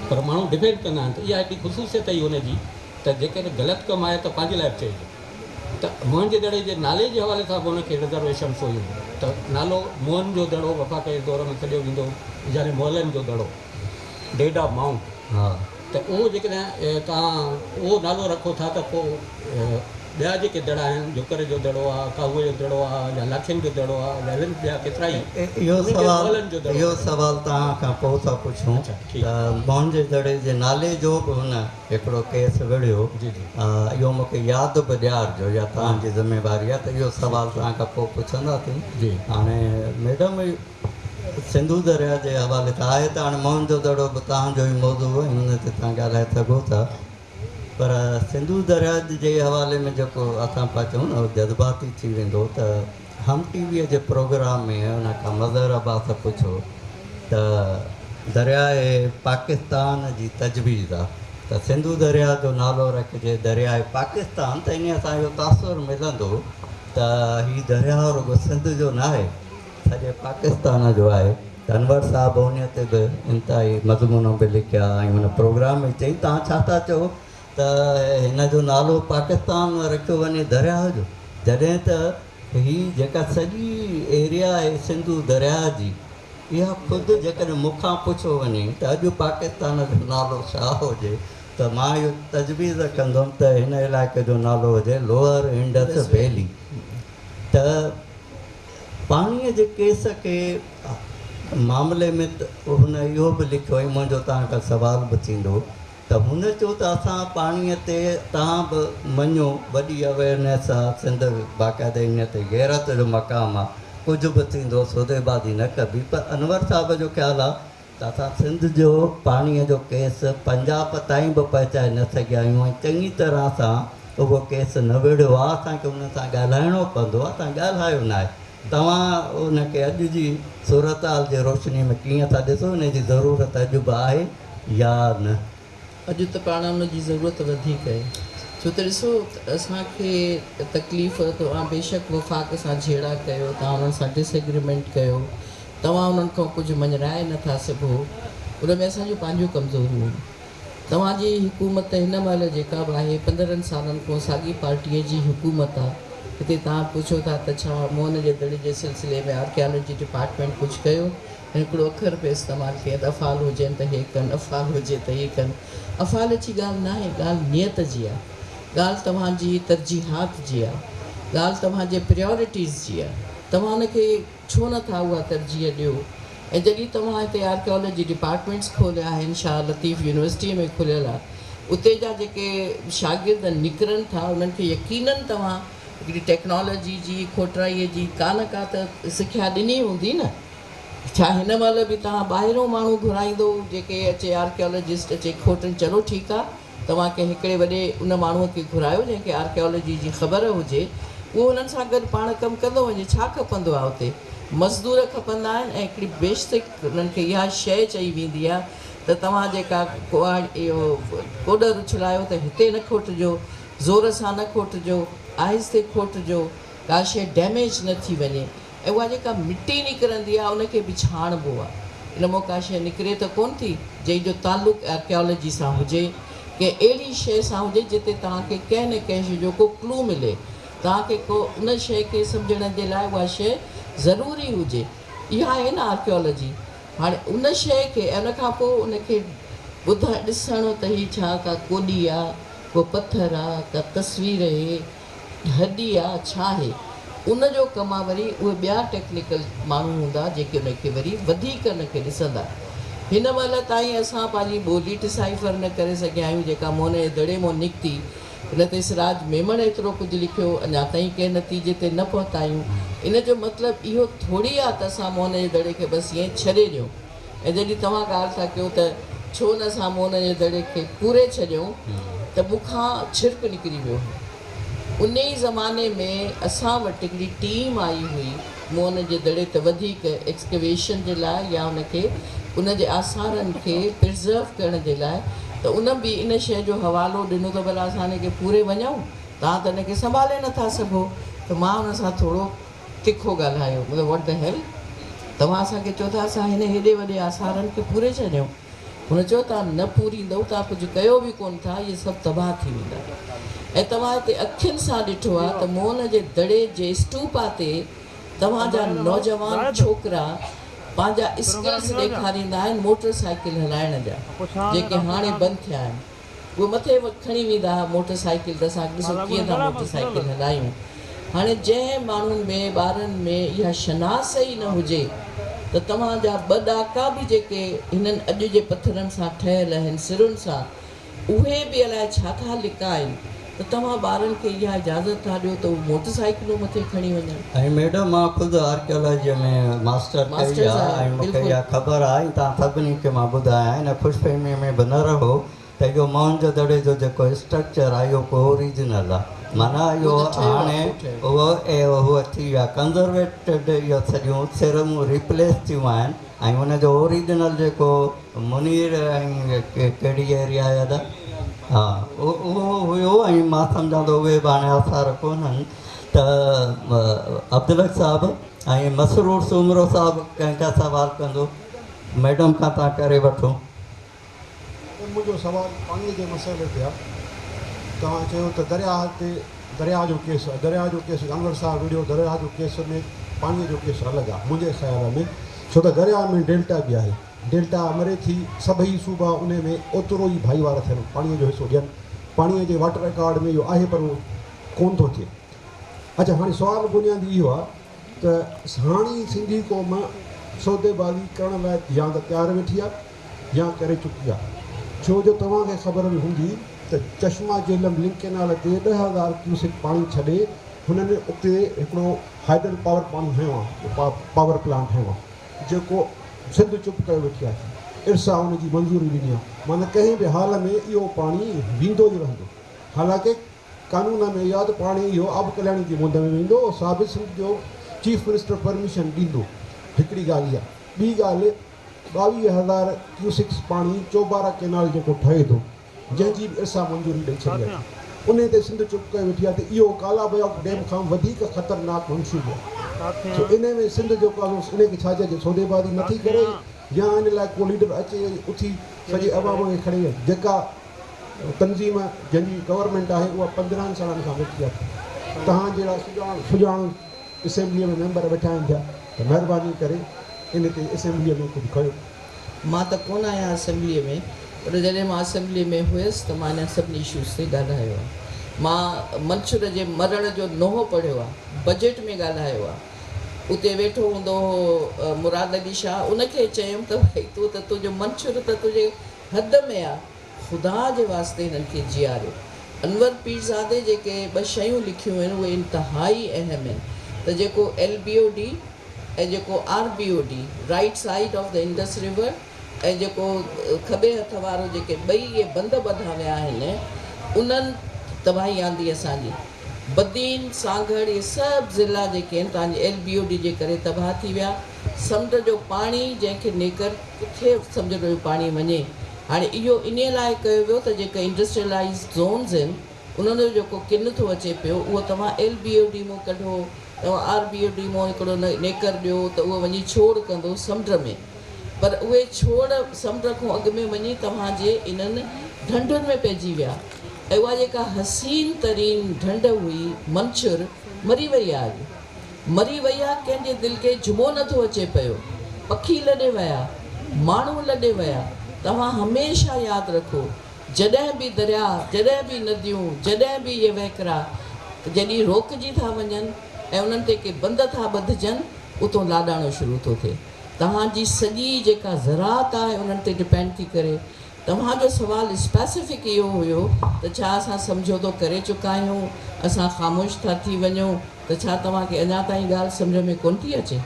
پر ماڻهو ڊفينڊ ڪندا آهن ته اها هڪڙي خصوصيت هئي ان جي ته جيڪڏهن غلط ڪم آهي ته پنهنجي لاء به چئجي. ته موهن جي دڙي جي نالي جي حوالي سان به ان کي رزرويشنس هيون ته نالو موهن جو دڙو وفاق جي دور ۾ سڏيو ويندو هو يعني مئلن جو دڙو ڊيڊ آف مائونٽ ته اهو جيڪڏهن توهان اهو نالو رکو ٿا ته پوء ٻيا جيڪي دڙا آهن جوڪر جو دڙو آهي ڪاهوء جو دڙو آهي يا لاکين جو دڙو آهي يا اهڙن ٻيا ڪيترا ئي اهو انهن کي سوال مئلن جو دڙو اهو سوال توهان کان پوء ٿا پڇون ته موهن جي دڙي جي نالي جو به هن هڪڙو ڪيس وڙهيو، اهو مون کي ياد به ڏيارجو يا توهان جي ذميواري آهي ته اهو سوال توهان کان پوء پڇنداسين. هاڻي ميڊم سنڌو درياء جي حوالي سان آهي ته هاڻي موهن جو دڙو به توهان جو ئي موضوع هو ۽ ان تي توهان ڳالهائي سگهو ٿا پر سنڌو درياء جي حوالي ۾ جيڪو اسان پيا چئون نه اهو جذباتي ٿي ويندو ته هم ٽي ويء جي پروگرام ۾ ان کان مظهر عباس پڇيو ته درياء پاڪستان جي تجويز آ ته سنڌو درياء جو نالو رکجي درياء پاڪستان ته انهيء سان اهو تاثر ملندو ته هي درياء رڳو سنڌ جو ناهي سڄي پاڪستان جو آهي ته انور صاحب انهيء تي به انتهائي مضمون به لکيا ۽ ان پروگرام ۾ چئي توهان ڇا ٿا چئو ته هن جو نالو پاڪستان رکيو وڃي درياء جو جڏهن ته هي جيڪا سڄي ايريا آهي سنڌو درياء جي اها خود جيڪڏهن مون کان پڇيو وڃي ته اڄ پاڪستان جو نالو ڇا هجي ته مان اهو تجويز ڪندم ته هن علائقي جو نالو هجي لوئر انڊس ويلي ته پاڻيء جي ڪيس کي معاملي ۾ هن اهو به لکيو ۽ منهنجو توهان کان سوال به ٿيندو ته هن چيو ته اسان پاڻيء تي توهان به مڃو وڏي اويئرنيس آ سنڌ باقاعده انهيء تي غيرت جو مقام آ ڪجهه به ٿيندو سوديبازي نه ڪبي پر انور صاحب جو خيال آ ته اسان سنڌ جو پاڻيء جو ڪيس پنجاب تائين به پهچائي نه سگهيا آهيون ۽ چڱي طرح سان اهو ڪيس نه وڙهيو آ اسان کي انهن سان ڳالهائڻو پوندو اسان ڳالهايو ناهي توهان ان کي اڄ جي صورتحال جي روشني ۾ ڪيئن ٿا ڏسو ان جي ضرورت اڄ به آهي يا نه؟ اڄ ته پاڻ ان جي ضرورت وڌيڪ آهي ڇو ته ڏسو اسان کي تڪليف توهان بيشڪ وفاق سان جهيڙا ڪيو توهان انهن سان ڊس ايگريمينٽ ڪيو توهان انهن کان ڪجهه مڃرائي نه ٿا سگهو ان ۾ اسان جون پنهنجون ڪمزوريون آهن توهان جي حڪومت هن مهل جيڪا به آهي 15 سالن کان ساڳي پارٽيء جي حڪومت آهي. هتي توهان پڇو ٿا ته ڇا موهن جي دڙي جي سلسلي ۾ آرڪيالاجي ڊپارٽمينٽ ڪجهه ڪيو؟ هڪڙو اکر پئي استعمال ڪيائين ته افعال هجن ته هي ڪن، افعال هجي ته هي ڪن. افعال جي ڳالهه ناهي، ڳالهه نيت جي آ. ڳالهه توهان جي ترجيحات جي آ. ڳالهه توهان جي پريارٽيز جي آ. توهان ان کي ڇو نه ٿا اها ترجيح ڏيو؟ ۽ جڏهن توهان هتي آرڪيالاجي ڊپارٽمينٽس کوليا آهن، شاهه لطيف يونيورسٽيء ۾ کليل آ، اتي جا جيڪي شاگرد نڪرن ٿا انهن کي يقينن توهان هڪڙي ٽيڪنالاجي جي کوٽرائيء جي ڪا نه ڪا ته سکيا ڏني هوندي نه؟ ڇا هن مهل به توهان ٻاهرون ماڻهو گهرائيندو جيڪي اچي آرڪيالاجسٽ اچي کوٽن چلو ٺيڪ آ توهان ڪنهن هڪڙي وڏي ان ماڻهوء کي گهرايو جنهن کي آرڪيالاجي جي خبر هجي اهو انهن سان گڏ پاڻ ڪم ڪندو وڃي ڇا کپندو آ اتي مزدور کپندا آهن ۽ هڪڙي بيسڪ انهن کي اها شيء چئي ويندي آ ته توهان جيڪا ڪهاڙ اهو ڪوڏر اڇلايو ته هتي نه کوٽجو زور سان نه کوٽجو آهستي کوٽجو ڪا شيء ڊيميج نه ٿي وڃي ۽ اها جيڪا مٽي نڪرندي آهي ان کي به ڇاڻبو آهي. ان مان ڪا شيء نڪري ته ڪونه ٿي جنهن جو تعلق آرڪيالاجي سان هجي، ڪنهن اهڙي شيء سان هجي جتي توهان کي ڪنهن نه ڪنهن شيء جو ڪو ڪلو ملي، توهان کي ڪو ان شيء کي سمجهڻ جي لاء اها شيء ضروري هجي. اها آهي نه آرڪيالاجي. هاڻي ان شيء کي ۽ ان کان پوء ان کي ٻڌڻ ڏسڻ ته هي ڇا ڪا ڪوڏي آ، ڪو پٿر آ، ڪا تصوير اهي. هڏي آ ڇا آهي ان جو ڪم آ وري اهي ٻيا ٽيڪنيڪل ماڻهو هوندا جيڪي ان کي وري وڌيڪ ان کي ڏسندا. هن مهل تائين اسان پنهنجي ٻولي ڊسائفر نه ڪري سگهيا آهيون جيڪا موهن جي دڙي مون نڪتي ان تي سراج ميمڻ ايترو ڪجهه لکيو اڃا تائين ڪنهن نتيجي تي نه پهتا آهيون ان جو مطلب اهو ٿوري آ ته اسان موهن جي دڙي کي بس ائين ڇڏي ڏيون ۽ جڏهن توهان ڳالهه ٿا ڪيو ته ڇو نه اسان موهن جي دڙي کي پوري ڇڏيون ته مون کان ڇرڪ نڪري ويو هو. ان ئي زماني ۾ اسان وٽ هڪڙي ٽيم آئي هئي موهن جي دڙي تي وڌيڪ ايڪسڪيويشن جي لاء يا ان کي ان جي آثارن کي پرزرو ڪرڻ جي لاء ته ان به ان شيء جو حوالو ڏنو ته ڀلا اسان ان کي پوري وڃون توهان ته ان کي سنڀالي نٿا سگهو ته مان ان سان ٿورو تکو ڳالهايو، مطلب What the hell؟ توهان اسان کي چئو ٿا اسان هن هيڏي وڏي آثارن کي پوري ڇڏيون؟ هن چيو توهان نه پوريندؤ، توهان ڪجهه ڪيو به ڪونه ٿا، اهي سڀ تباهه ٿي ويندا. ۽ توهان هتي اکين سان ڏٺو آهي ته موهن جي دڙي جي اسٽوپا تي توهان جا نوجوان ڇوڪرا پنهنجا اسڪلز ڏيکاريندا آهن موٽر سائيڪل هلائڻ جا، جيڪي هاڻي بند ٿيا آهن. اهي مٿي کڻي ويندا ها موٽر سائيڪل ته اسان ڏسو ڪيئن ٿا موٽر سائيڪل هلايون. هاڻي جنهن ماڻهن ۾ ٻارن ۾ اها شناس ئي نه هجي ته توهان جا ٻه ڏاڪا به جيڪي هنن اڄ جي پٿرن سان ٺهيل آهن سرن سان اهي به الائي ڇا ٿا لڪائن ته توهان ٻارن کي اها اجازت ٿا ڏيو ته هو موٽر سائيڪلون مٿي کڻي وڃن. ۽ ميڊم مان خود آرڪيالاجيء ۾ ماسٽر ڪئي ماسٽرز آ آهيو ۽ مون کي بلڪل. اها خبر آ ۽ توهان سڀني کي مان ٻڌايان ان خوشفهميء ۾ به نه رهو ته اهو موهن جو دڙي جو جيڪو اسٽرڪچر آ اهو ڪو اوريجنل آ معنيٰ اهو اهو ته ٺهيو آ هاڻي پوء ٺهيو. اهو اهو ٿي ويو آ ڪنزرويٽيڊ اهو سڄيون سرون ريپليس ٿيون آهن ۽ ان جو اوريجنل جيڪو منير ۽ ڪهڙي ايريا آهي ادا ها اهو هيو ۽ مان سمجهان ٿو اهي به هاڻي آثار ڪونهن ته عبدالحق صاحب ۽ مسرور سومرو صاحب ڪنهن کان سوال ڪندو ميڊم کان تان ڪري وٺو. منهنجو سوال پاڻي جي مسئلي تي آهي. توهان چيو ته درياهه تي درياهه جو ڪيس آهي، درياهه جو ڪيس انور صاحب وڙهيو، درياهه جو ڪيس ۾ پاڻي جو ڪيس الڳ آهي منهنجي خيال ۾ ڇو ته درياهه ۾ ڊيلٽا به آهي، ڊيلٽا مري ٿي، سڀئي صوبا انهي ۾ اوترو ئي ڀائيوار ٿين، پاڻي جو حصو ڏين، پاڻي جي واٽر اڪارڊ ۾ اهو آهي پر اهو ڪونه ٿو ٿئي. اڇا هاڻي سوال بنيادي اهو آهي ته هاڻي سنڌي قوم سوديبازي ڪرڻ لاء يا ته تيار ويٺي آهي يا ڪري چڪي آهي ڇو جو توهان کي خبر به هوندي ته چشما جهلم لنڪ ڪئنال تي 10,000 ڪيوسڪ پاڻي ڇڏي هنن اتي هڪڙو هائيڊل پاور پاڻي هنيو آهي پاور پلانٽ هنيو آهي جيڪو سنڌ چپ ڪيو ويٺي آهي ارسا ان جي منظوري ڏني آهي معنيٰ ڪنهن به حال ۾ اهو پاڻي ويندو ئي رهندو حالانڪه قانون ۾ اهو آهي ته پاڻي اهو آب ڪلياڻي جي مند ۾ ويندو سا به سنڌ جو چيف منسٽر پرميشن ڏيندو هڪڙي ڳالهه اها ٻي ڳالهه 22,000 ڪيوسڪس پاڻي چوبارا ڪئنال جيڪو ٺهي ٿو جنهن جي به ارسا منظوري ڏئي ڇڏي آهي انهي تي سنڌ چپ ڪيو ويٺي آهي ته اهو ڪالا بياڪ ڊيم کان وڌيڪ خطرناڪ منصوبو آهي سو انهي ۾ سنڌ جيڪو آهي سو انهي کي ڇا چئجي سوديبازي نٿي ڪري يا ان لاء ڪو ليڊر اچي اٿي سڄي عوام کي کڻي جيڪا تنظيم جنهن جي گورنمينٽ آهي اها 15 سالن کان ويٺي آهي. توهان جهڙا سڄاڻ سڄاڻ اسيمبليء ۾ ميمبر ويٺا آهن ٿيا ته مهرباني ڪري ان تي اسيمبليء ۾ ڪجهه ڪيو. مان ته ڪونه آهيان اسيمبليء ۾ پر جڏهن مان اسيمبليء ۾ هيس ته مان انهن سڀني اشوز تي ڳالهايو آهي. مان منڇر جي مرڻ جو نوحو پڙهيو آهي، بجيٽ ۾ ڳالهايو آهي. اتي ويٺو هوندو هو مراد علي شاهه، ان کي چيم ته ڀائي تون ته تنهنجو منڇر ته تنهنجي حد ۾ آ، خدا جي واسطي هنن کي جياريو. انور پيرزادي جيڪي ٻه شيون لکيون آهن اهي انتهائي اهم آهن ته جيڪو ايل بي او ڊي ۽ جيڪو R B O D, right side of the Indus river, ۽ جيڪو کٻي هٿ وارو جيڪي ٻئي اهي بند ٻڌا ويا آهن انهن تباهي آندي اسان جي. بدين، سانگهڙ اهي سڀ ضلعا جيڪي آهن توهان جي ايل بي او ڊي جي ڪري تباهه ٿي ويا. سمنڊ جو پاڻي جنهن کي نيڪر ڪٿي سمنڊ جو پاڻي وڃي هاڻي اهو انهي لاء ڪيو ويو ته جيڪي انڊسٽريلائيزڊ زونز آهن انهن جو جيڪو ڪن ٿو اچي پيو اهو توهان ايل بي او ڊي مون ڪڍو توهان آر بي او ڊي مون هڪڙو نيڪر ڏيو ته اهو وڃي ڇوڙ ڪندو سمنڊ ۾ پر اهي ڇوڙ سمنڊ کان اڳ ۾ وڃي توهان جي انهن ڍنڍن ۾ پئجي ويا ۽ اها جيڪا حسين ترين ڍنڍ هئي منڇر مري وئي آهي اڄ. مري وئي آ ڪنهن جي دل کي جهٻو نه ٿو اچي پيو پکي لڏي ويا ماڻهو لڏي ويا توهان هميشه ياد رکو جڏهن به درياء جڏهن به نديون جڏهن به اهي وهڪرا جڏهن روڪجي ٿا وڃن ۽ انهن تي ڪي بند ٿا ٻڌجن اتو لاڏاڻو شروع ٿو ٿئي توهان جي سڄي جيڪا زراعت آهي انهن تي ڊپينڊ ٿي ڪري توهان جو سوال اسپيسفڪ اهو هيو ته ڇا اسان سمجهوتو ڪري چڪا آهيون، اسان خاموش ٿا ٿي وڃون ته ڇا توهان کي اڃا تائين ڳالهه سمجهه ۾ ڪونه ٿي اچي؟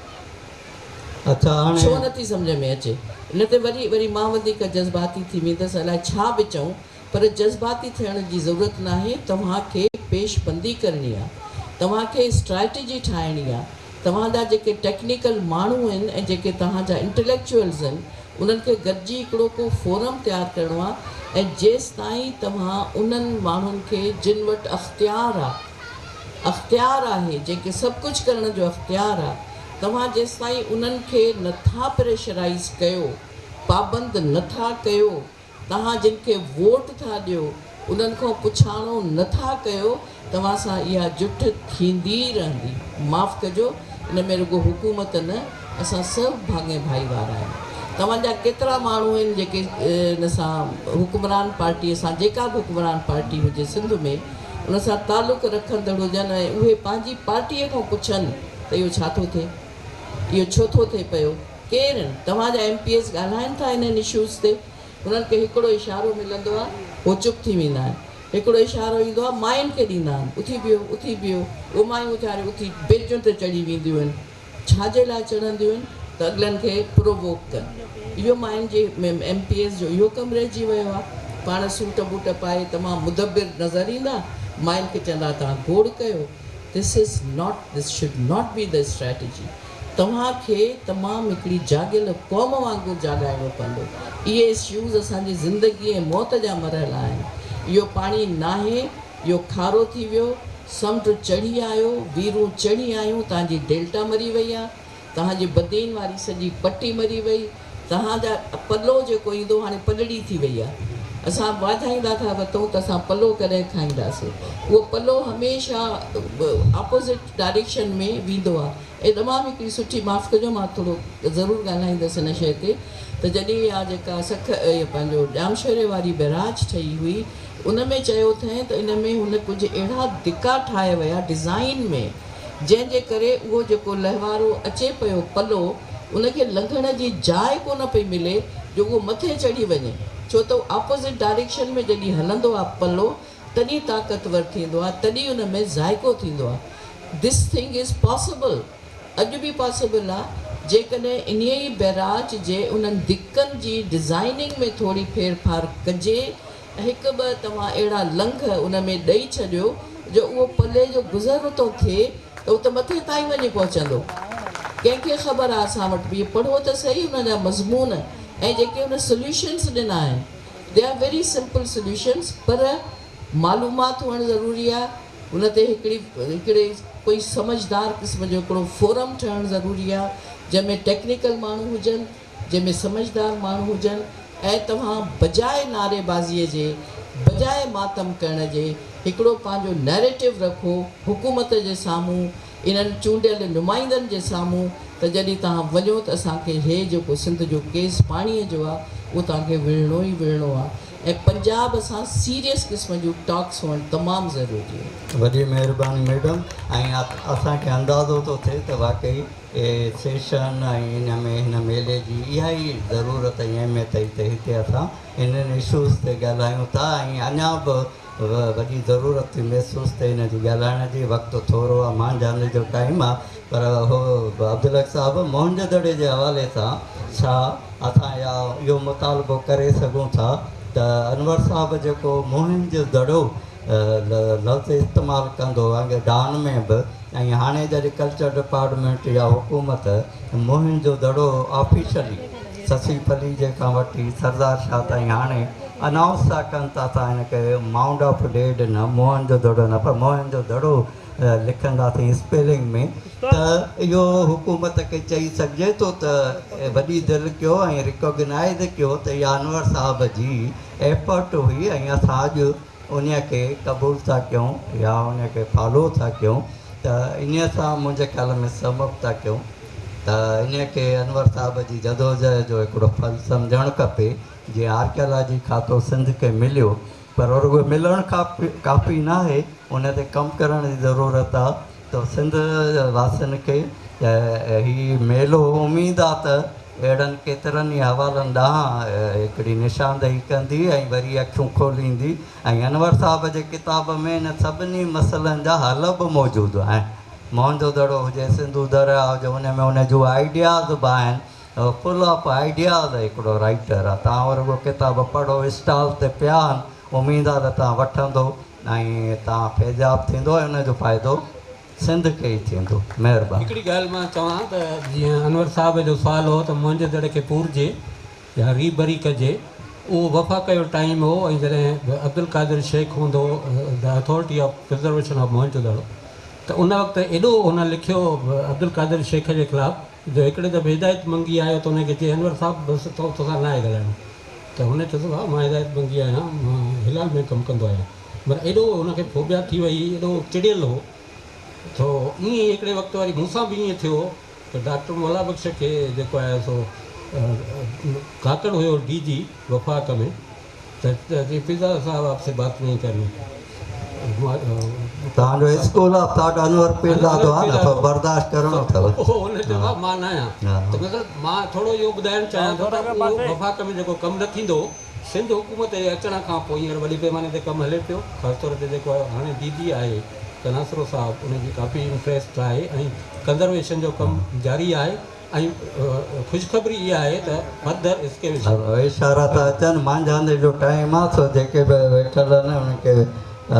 اڇا هاڻي. ڇو نه ٿي سمجهه ۾ اچي؟ ان تي وري وري مان وڌيڪ جذباتي ٿي ويندس الائي ڇا به چئون پر جذباتي ٿيڻ جي ضرورت ناهي توهان کي پيش بندي ڪرڻي آ توهان کي اسٽرائٽجي ٺاهڻي آ توهان جا جيڪي ٽيڪنيڪل ماڻهو آهن ۽ جيڪي توهان جا انٽليڪچوئلز آهن انهن کي گڏجي هڪڙو ڪو فورم تيار ڪرڻو آ ۽ جيستائين توهان انهن ماڻهن کي جن وٽ اختيار آ اختيار آهي جنهن کي سڀ ڪجهه ڪرڻ جو اختيار آ توهان جيستائين انهن کي نه ٿا پريشرائيز ڪيو پابند نه ٿا ڪيو توهان جن کي ووٽ ٿا ڏيو انهن کان پڇاڻو نه ٿا ڪيو توهان سان اها جٺ ٿيندي ئي رهندي. معاف ڪجو ان ۾ رڳو حڪومت نه اسان سڀ ڀاڱي ڀائيوار آهيون. توهان جا ڪيترا ماڻهو آهن جيڪي ان سان حڪمران پارٽي سان جيڪا به حڪمران پارٽي هجي سنڌ ۾ ان سان تعلق رکندڙ هجن ۽ اهي پنهنجي پارٽي کان پڇن ته اهو ڇا ٿو ٿئي؟ اهو ڇو ٿو ٿئي پيو؟ ڪير آهن؟ توهان جا ايم پي ايز ڳالهائن ٿا انهن اشوز تي؟ انهن کي هڪڙو اشارو ملندو آهي، هو چپ ٿي ويندا آهن. هڪڙو اشارو ايندو آهي، ماين کي ڏيندا آهن، اٿي بيهو، اٿي بيهو. اهي مايون ويچاريون اٿي بينچن تي چڙهي وينديون آهن. ڇا جي لاء چڙهنديون آهن؟ ته اڳلن کي پروووڪ ڪن. اهو ماين جي ايم پي ايز جو اهو ڪم رهجي ويو آهي. پاڻ سوٽ بوٽ پائي تمام مدبر نظر ايندا، ماين کي چوندا توهان گوڙ ڪيو. This is not, this should not be the strategy. توهان کي تمام هڪڙي جاڳيل قوم وانگر جاڳائڻو پوندو. اهي اشوز اسان جي زندگي ۽ موت جا مرحلا آهن. اهو پاڻي ناهي، اهو کارو ٿي ويو، سمنڊ چڙهي آيو، ويرون چڙهي آيون، توهان جي ڊيلٽا مري وئي آهي، توهان جي بدين واري سڄي پٽي مري وئي، توهان جا پلو جيڪو ايندو هاڻي پلڙي ٿي وئي آهي. اسان واجهائيندا ٿا وتون ته اسان پلو ڪڏهن کائينداسين. اهو پلو هميشه اپوزٽ ڊائريڪشن ۾ ويندو آهي. ۽ تمام هڪڙي سٺي معاف ڪجو مان ٿورو ضرور ڳالهائيندس هن شيء تي ته جڏهن اها جيڪا سک پنهنجو ڄامشوري واري بئراج ٺهي هئي ان ۾ چيو اٿئين ته ان ۾ هن ڪجهه اهڙا دڪا ٺاهي ويا ڊزائين ۾ جنهن جي ڪري اهو جيڪو لهوارو اچي پيو پلو ان کي لنگهڻ جي جاء ڪونه پئي ملي جو اهو مٿي چڙهي وڃي ڇو ته اپوزٽ ڊائريڪشن ۾ جڏهن هلندو آهي پلو تڏهن طاقتور ٿيندو آهي تڏهن ان ۾ ذائقو ٿيندو آهي this thing is possible اڄ به پاسيبل آهي جيڪڏهن انهيء ئي بئراج جي انهن دڪن جي ڊزائننگ ۾ ٿوري ڦيرڦار ڪجي هڪ ٻه توهان اهڙا لنگهه ان ۾ ڏئي ڇڏيو جو اهو پلي جو گذر اتو ٿئي ته ات مٿي تائين وڃي پهچندو. ڪنهن کي خبر آ اسان وٽ به پڙهو ته سهي انهن جا مضمون ۽ جيڪي ان سوليوشنس ڏنا آهن They are very simple solutions پر معلومات هئڻ ضروري آ ان تي هڪڙي هڪڙي ڪوئي سمجهدار قسم جو هڪڙو فورم ٺهڻ ضروري آ جنهن ۾ ٽيڪنيڪل ماڻهو هجن جنهن ۾ سمجهدار ماڻهو هجن ۽ توهان بجاء نعري بازيء جي، بجاء ماتم ڪرڻ جي، هڪڙو پنهنجو نيريٽو رکو حڪومت جي سامهون، انهن چونڊيل نمائندن جي سامهون ته جڏهن توهان وڃو ته اسان کي هي جيڪو سنڌ جو ڪيس پاڻيء جو آ اهو توهان کي وڙهڻو ئي وڙهڻو آ ۽ پنجاب سان سيريس قسم جون ٽاڪس هئڻ تمام ضروري آهن. وڏي مهرباني ميڊم ۽ اسان کي اندازو ٿو ٿئي ته واقعي اهي سيشن ۽ ان ۾ هن ميلي جي اها ئي ضرورت ۽ اهميت هئي ته هتي اسان انهن اشوز تي ڳالهايون ٿا ۽ اڃا به وڏي ضرورت ٿي محسوس ٿئي ان جي ڳالهائڻ جي. وقت ٿورو آ، مانجهاندي جو ٽائيم آ، پر هو عبدالحق صاحب موهن جو دڙي جي حوالي سان ڇا اسان يا اهو مطالبو ڪري سگهون ٿا ته انور صاحب جيڪو موهن جو دڙو لفظ استعمال ڪندو هو اڳي ڊان ۾ به ۽ هاڻي جڏهن ڪلچر ڊپارٽمينٽ يا حڪومت موهن جو دڙو آفيشلي سسئي پليجي کان وٺي سردار شاهه تائين هاڻي انائونس ٿا ڪن ته اسان هن کي مائونڊ آف ڊيڊ نه موهن جو دڙو نه پر موهن جو دڙو لکنداسين اسپيلنگ ۾ ته اهو حڪومت کي چئي سگهجي ٿو ته وڏي دل ڪيو ۽ ريڪوگنائيز ڪيو ته اها انور صاحب جي ايفرٽ هئي ۽ اسان اڄ انهيء کي قبول ٿا ڪيون يا انهيء کي فالو ٿا ڪيون ته انهيء سان منهنجي خيال ۾ سم اپ ٿا ڪيون ته انهيء کي انور صاحب جي جدوجهد جو هڪڙو ڦل سمجهڻ کپي. جيئن آرڪيالاجي کاتو سنڌ کي مليو پر رڳو ملڻ ڪافي ناهي ان تي ڪم ڪرڻ جي ضرورت آ ته سنڌ واسين کي هي ميلو اميد آ ته اهڙن ڪيترن ئي حوالن ڏانهن هڪڙي نشاندهي ڪندي ۽ وري اکيون کوليندي ۽ انور صاحب جي ڪتاب ۾ انهن سڀني مسئلن جا حل به موجود آهن. موهن جو دڙو هجي، سنڌو درياء هجي ان ۾ ان جون آئيڊياز به آهن. فل آف آئيڊياز هڪڙو رائيٽر آ. توهان رڳو ڪتاب پڙهو، اسٽال تي پيا آهن، اميد آ ته توهان وٺندو ۽ توهان فيضياب ٿيندو ۽ ان جو فائدو سنڌ کي ئي ٿيندو. مهرباني. هڪڙي ڳالهه مان چوان ته جيئن انور صاحب جو سوال هو ته موهن جو دڙي کي پورجي يا ري بري ڪجي، اهو وفاق جو ٽائيم هو ۽ جڏهن عبدالقادر شيخ هوندو هو the authority of preservation of Mohenjo Daro ته ان وقت ايڏو هن لکيو عبدالقادر شيخ جي خلاف جو هڪڙي دفعي هدايت منگي آيو ته ان کي چيائين انور صاحب بس توسان ناهي ڳالهائڻو ته هن چيس ڀاء مان هدايت منگي آهيان مان هلال ۾ ڪم ڪندو آهيان معنيٰ ايڏو هن کي فوبيا ٿي وئي ايڏو چڙيل هو ٿو ائين ئي هڪڙي وقت وري مون سان به ائين ٿيو ته ڊاڪٽر مولا بخش کي جيڪو آهي سو ڪاڪڙ هيو ڊي جي وفاق ۾ ته چي پيرزاده صاحب آپ سي بات نهين ڪرني. توهان جو school of thought Anwar Pirzado آهي نه سو برداشت ڪرڻو اٿو. هن چيو ها مان نه آهيان ته مطلب مان ٿورو اهو ٻڌائڻ چاهيان ٿو ته اهو وفاق ۾ جيڪو ڪم نه ٿيندو هو سنڌ حڪومت جي اچڻ کان پوء هينئر وڏي پيماني تي ڪم هلي پيو خاص طور تي جيڪو هاڻي ڊي جي آهي ڪناسرو صاحب ان جي ڪافي انٽريسٽ آهي ۽ ڪنزرويشن جو ڪم جاري آهي ۽ خوشخبري اها آهي ته فردر اسڪيويشن. اشارا ٿا اچن، مانجهاندي جو ٽائيم آ سو جيڪي به ويٺل آهن انهن کي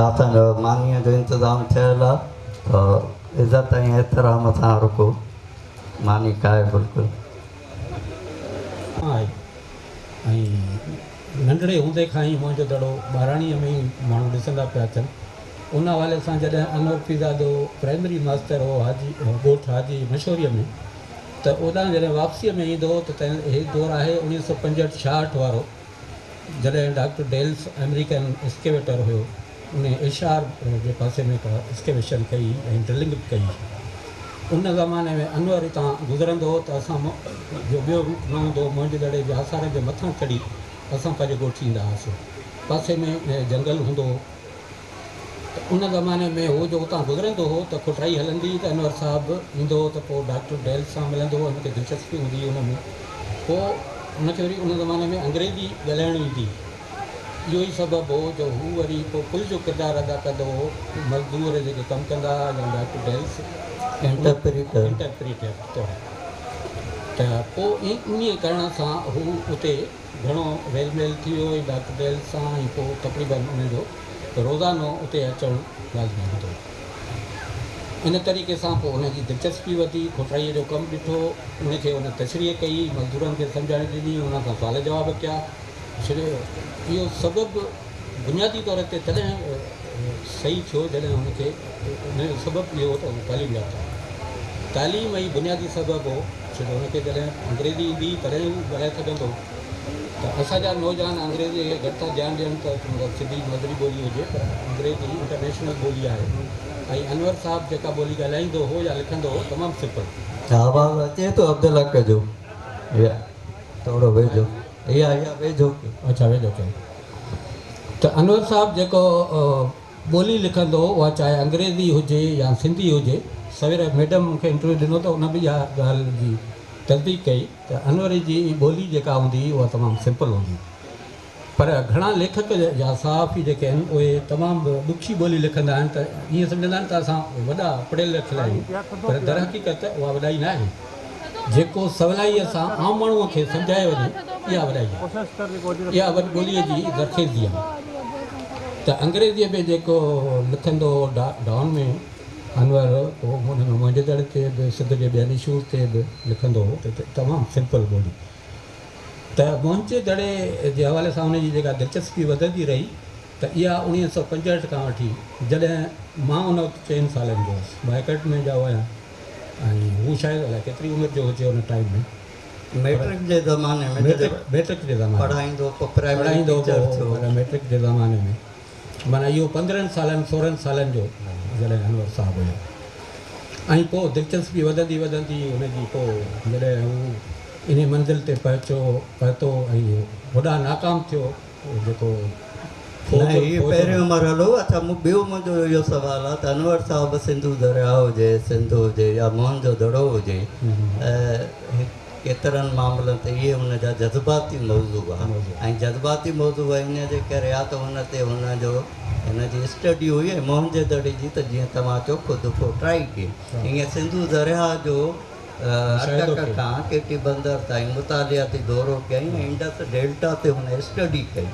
اسان جو مانيء جو انتظام ٿيل آ سو عزت ۽ احترام سان هر ڪو ماني کائي بلڪل. آهي ۽ ننڍڙي هوندي کان ئي موهن جو دڙو ٻاراڻيء ۾ ئي ماڻهو ڏسندا پيا اچن. ان حوالي سان جڏهن انور پيرزادو پرائمري ماستر هو حاجي ڳوٺ حاجي مشوريء ۾ ته اوڏانهن جڏهن واپسيء ۾ ايندو هو ته تنهن هي دور آهي اوڻيهه سو پنجهٺ ڇاهٺ وارو جڏهن ڊاڪٽر ڊيلس آمريڪن اسڪيويٽر هيو ان اشار جي پاسي ۾ ڪا اسڪيويشن ڪئي ۽ ڊرلنگ به ڪئي. ان زماني ۾ انور اتان گذرندو هو ته اسان جو ٻيو روٽ نه هوندو هو، موهن جي دڙي جي آثارن جي مٿان چڙهي اسان پنهنجي ڳوٺ ايندا هئاسين. پاسي ۾ جنگل هوندو هو ته ان زماني ۾ هو جو اتان گذرندو هو ته کٽرائي هلندي هئي ته انور صاحب به ايندو هو ته پوء ڊاڪٽر ڊيلس سان ملندو هو، هن کي دلچسپي هوندي هئي ان ۾. پوء هن کي وري ان زماني ۾ انگريزي ڳالهائڻ ايندي هئي. اهو ئي سبب هو جو هو وري پوء پل جو ڪردار ادا ڪندو هو، مزدور جيڪي ڪم ڪندا هئا يا ڊاڪٽر ڊيلس انٽرپريٽر. انٽرپريٽر طور ته پوء ائين ڪرڻ سان هو اتي گهڻو ريل ميل ٿي ويو ۽ ڊاڪٽر ڊيلس سان ۽ پوء تقريبن ان جو روزانو اتي اچڻ لازمي هوندو هو. ان طريقي سان پوء ان جي دلچسپي وڌي، کوٽائيء جو ڪم ڏٺو، ان کي ان تشريح ڪئي، مزدورن کي سمجهاڻي ڏني، انهن سان سوال جواب ڪيا. اهو سبب بنيادي طور تي تڏهن صحيح ٿيو جڏهن هن کي ان جو سبب اهو هو ته هو تعليم يافته هو. تعليم ئي بنيادي سبب هو ڇو جو هن کي جڏهن انگريزي ايندي هئي تڏهن هو ڳالهائي سگهندو هو. ته اسان جا نوجوان انگريزيء کي گهٽ ٿا ڌيان ڏين ته مطلب سنڌي مادري ٻولي هجي پر انگريزي انٽرنيشنل ٻولي آهي ۽ انور صاحب جيڪا ٻولي ڳالهائيندو هو يا لکندو هو تمام سمپل. آواز اچي ٿو عبدالحق جو يا ٿورو ويجهو يا يا ويجهو ڪيو. اڇا ويجهو ڪيو ته انور صاحب جيڪو ٻولي لکندو هو اها چاهي انگريزي هجي يا سنڌي هجي سوير ميڊم مون کي انٽرويو ڏنو ته ان به اها ڳالهه جي تصديق ڪئي ته انور جي ٻولي جيڪا هوندي هئي اها تمام سمپل هوندي هئي پر گهڻا ليکڪ يا صحافي جيڪي آهن اهي تمام ڏکي ٻولي لکندا آهن ته ائين سمجهندا آهن ته اسان وڏا پڙهيل لکيل آهيون پر درحقيقت اها وڏائي نه آهي جيڪو سولائيء سان عام ماڻهوء کي سمجهائي وڃي اها وڏائي آهي اها وڏ ٻوليء جي زرخيزي آهي ته انگريزيء ۾ جيڪو لکندو هو ڊان ۾ انور پوء ان ۾ منهنجي دڙي تي به سنڌ جي ٻين اشوز تي به لکندو هو ته تمام سمپل ٻولي ته منهنجي دڙي جي حوالي سان ان جي جيڪا دلچسپي وڌندي رهي ته اها 1965 کان وٺي جڏهن مان ان وقت چئن سالن جو هوس مان ايڪهٺ ۾ ڄائو آهيان ۽ هو شايد الائي ڪيتري عمر جو هجي ان ٽائيم ۾ ميٽرڪ جي زماني ۾ جڏهن ميٽرڪ جي زماني پڙهائيندو هو پوء پرائمري ٽيچر ٿيو ميٽرڪ جي زماني ۾ معنيٰ اهو پندرهن سالن سورهن سالن جو جڏهن انور صاحب هيو ۽ پوء دلچسپي وڌندي وڌندي هن جي پوء جڏهن هو انهي منزل تي پهچو پهتو ۽ هوڏانهن ناڪام ٿيو جيڪو نه هي پهريون مرحلو اڇا مون ٻيو منهنجو اهو سوال آهي ته انور صاحب سنڌو درياء هجي سنڌ هجي يا موهن جو دڙو هجي ڪيترن معاملن تي اهي هن جا جذباتي موضوع هئا ۽ جذباتي موضوع ان جي ڪري ها ته ان تي هن جو هن جي اسٽڊي هئي ۽ موهن جي دڙي جي ته جيئن توهان چئو خود کوٽرائي ڪئي ائين سنڌو درياهه جو اٽڪ کان ڪيٽي بندر تائين مطالعاتي دورو ڪيائين ۽ انڊس ڊيلٽا تي هن اسٽڊي ڪئي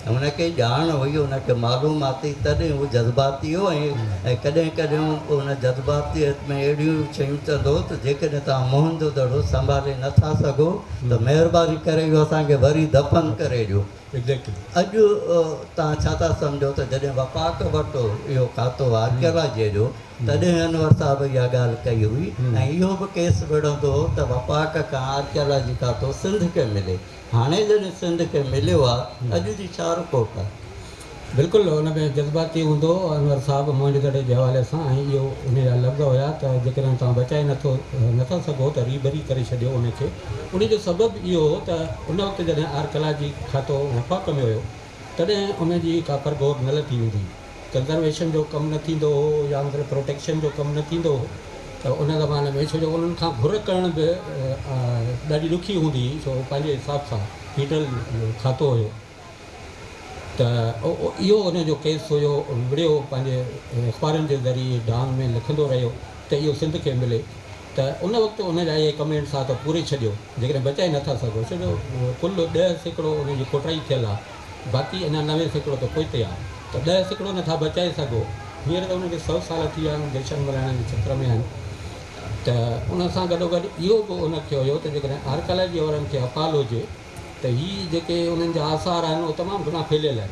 هن کي ڄاڻ هئي هن کي معلومات هئي تڏهن هو جذباتي هو ۽ ڪڏهن ڪڏهن هو ان جذباتيت ۾ اهڙيون شيون چوندو هو ته جيڪڏهن توهان موهن جو دڙو سنڀالي نه ٿا سگهو ته مهرباني ڪري اهو اسان کي وري دفن ڪري ڏيو. اڄ توهان ڇا ٿا سمجهو ته جڏهن وفاق وٽ اهو کاتو آرڪيالاجيء جو تڏهن انور صاحب اها ڳالهه ڪئي هئي ۽ اهو به ڪيس وڙهندو هو ته وفاق کان آرڪيالاجي کاتو سنڌ کي ملي. هاڻي جڏهن سنڌ کي مليو آ اڄ جي ڇا رپورٽ آ؟ بلڪل ان ۾ جذباتي هوندو هو انور صاحب موهن جي دڙي جي حوالي سان ۽ اهو ان جا لفظ هيا ته جيڪڏهن توهان بچائي نٿو نٿا سگهو ته ريبري ڪري ڇڏيو ان کي ان جو سبب اهو هو ته ان وقت جڏهن آرڪلاجي کاتو وفاق ۾ هيو تڏهن ان جي ڪا پرگهور نه لٿي ويندي هئي ڪنزرويشن جو ڪم نه ٿيندو هو يا مطلب پروٽيڪشن جو ڪم نه ٿيندو هو ته ان زماني ۾ ڇو جو انهن کان گهر ڪرڻ به ڏاڍي ڏکي هوندي هئي ڇو پنهنجي حساب سان فيڊرل کاتو هيو ته اهو ان جو ڪيس هيو، وڙهيو پنهنجي اخبارن جي ذريعي ڊان ۾ لکندو رهيو ته اهو سنڌ کي ملي ته ان وقت ان جا اهي ڪمينٽس ها ته پوري ڇڏيو جيڪڏهن بچائي نٿا سگهو ڇو جو ڪل 10% ان جي کوٽائي ٿيل آهي باقي اڃا 90% ته پوئتي آهي ته 10% نٿا بچائي سگهو هينئر ته ان کي 100 سال ٿي ويا آهن جشن ملهائڻ جي چڪر ۾ آهن ته ان سان گڏوگڏ اهو به ان کي هيو ته جيڪڏهن آرڪالاجي وارن کي اپال هجي ته هي جيڪي انهن جا آثار آهن اهي تمام گهڻا ڦهليل آهن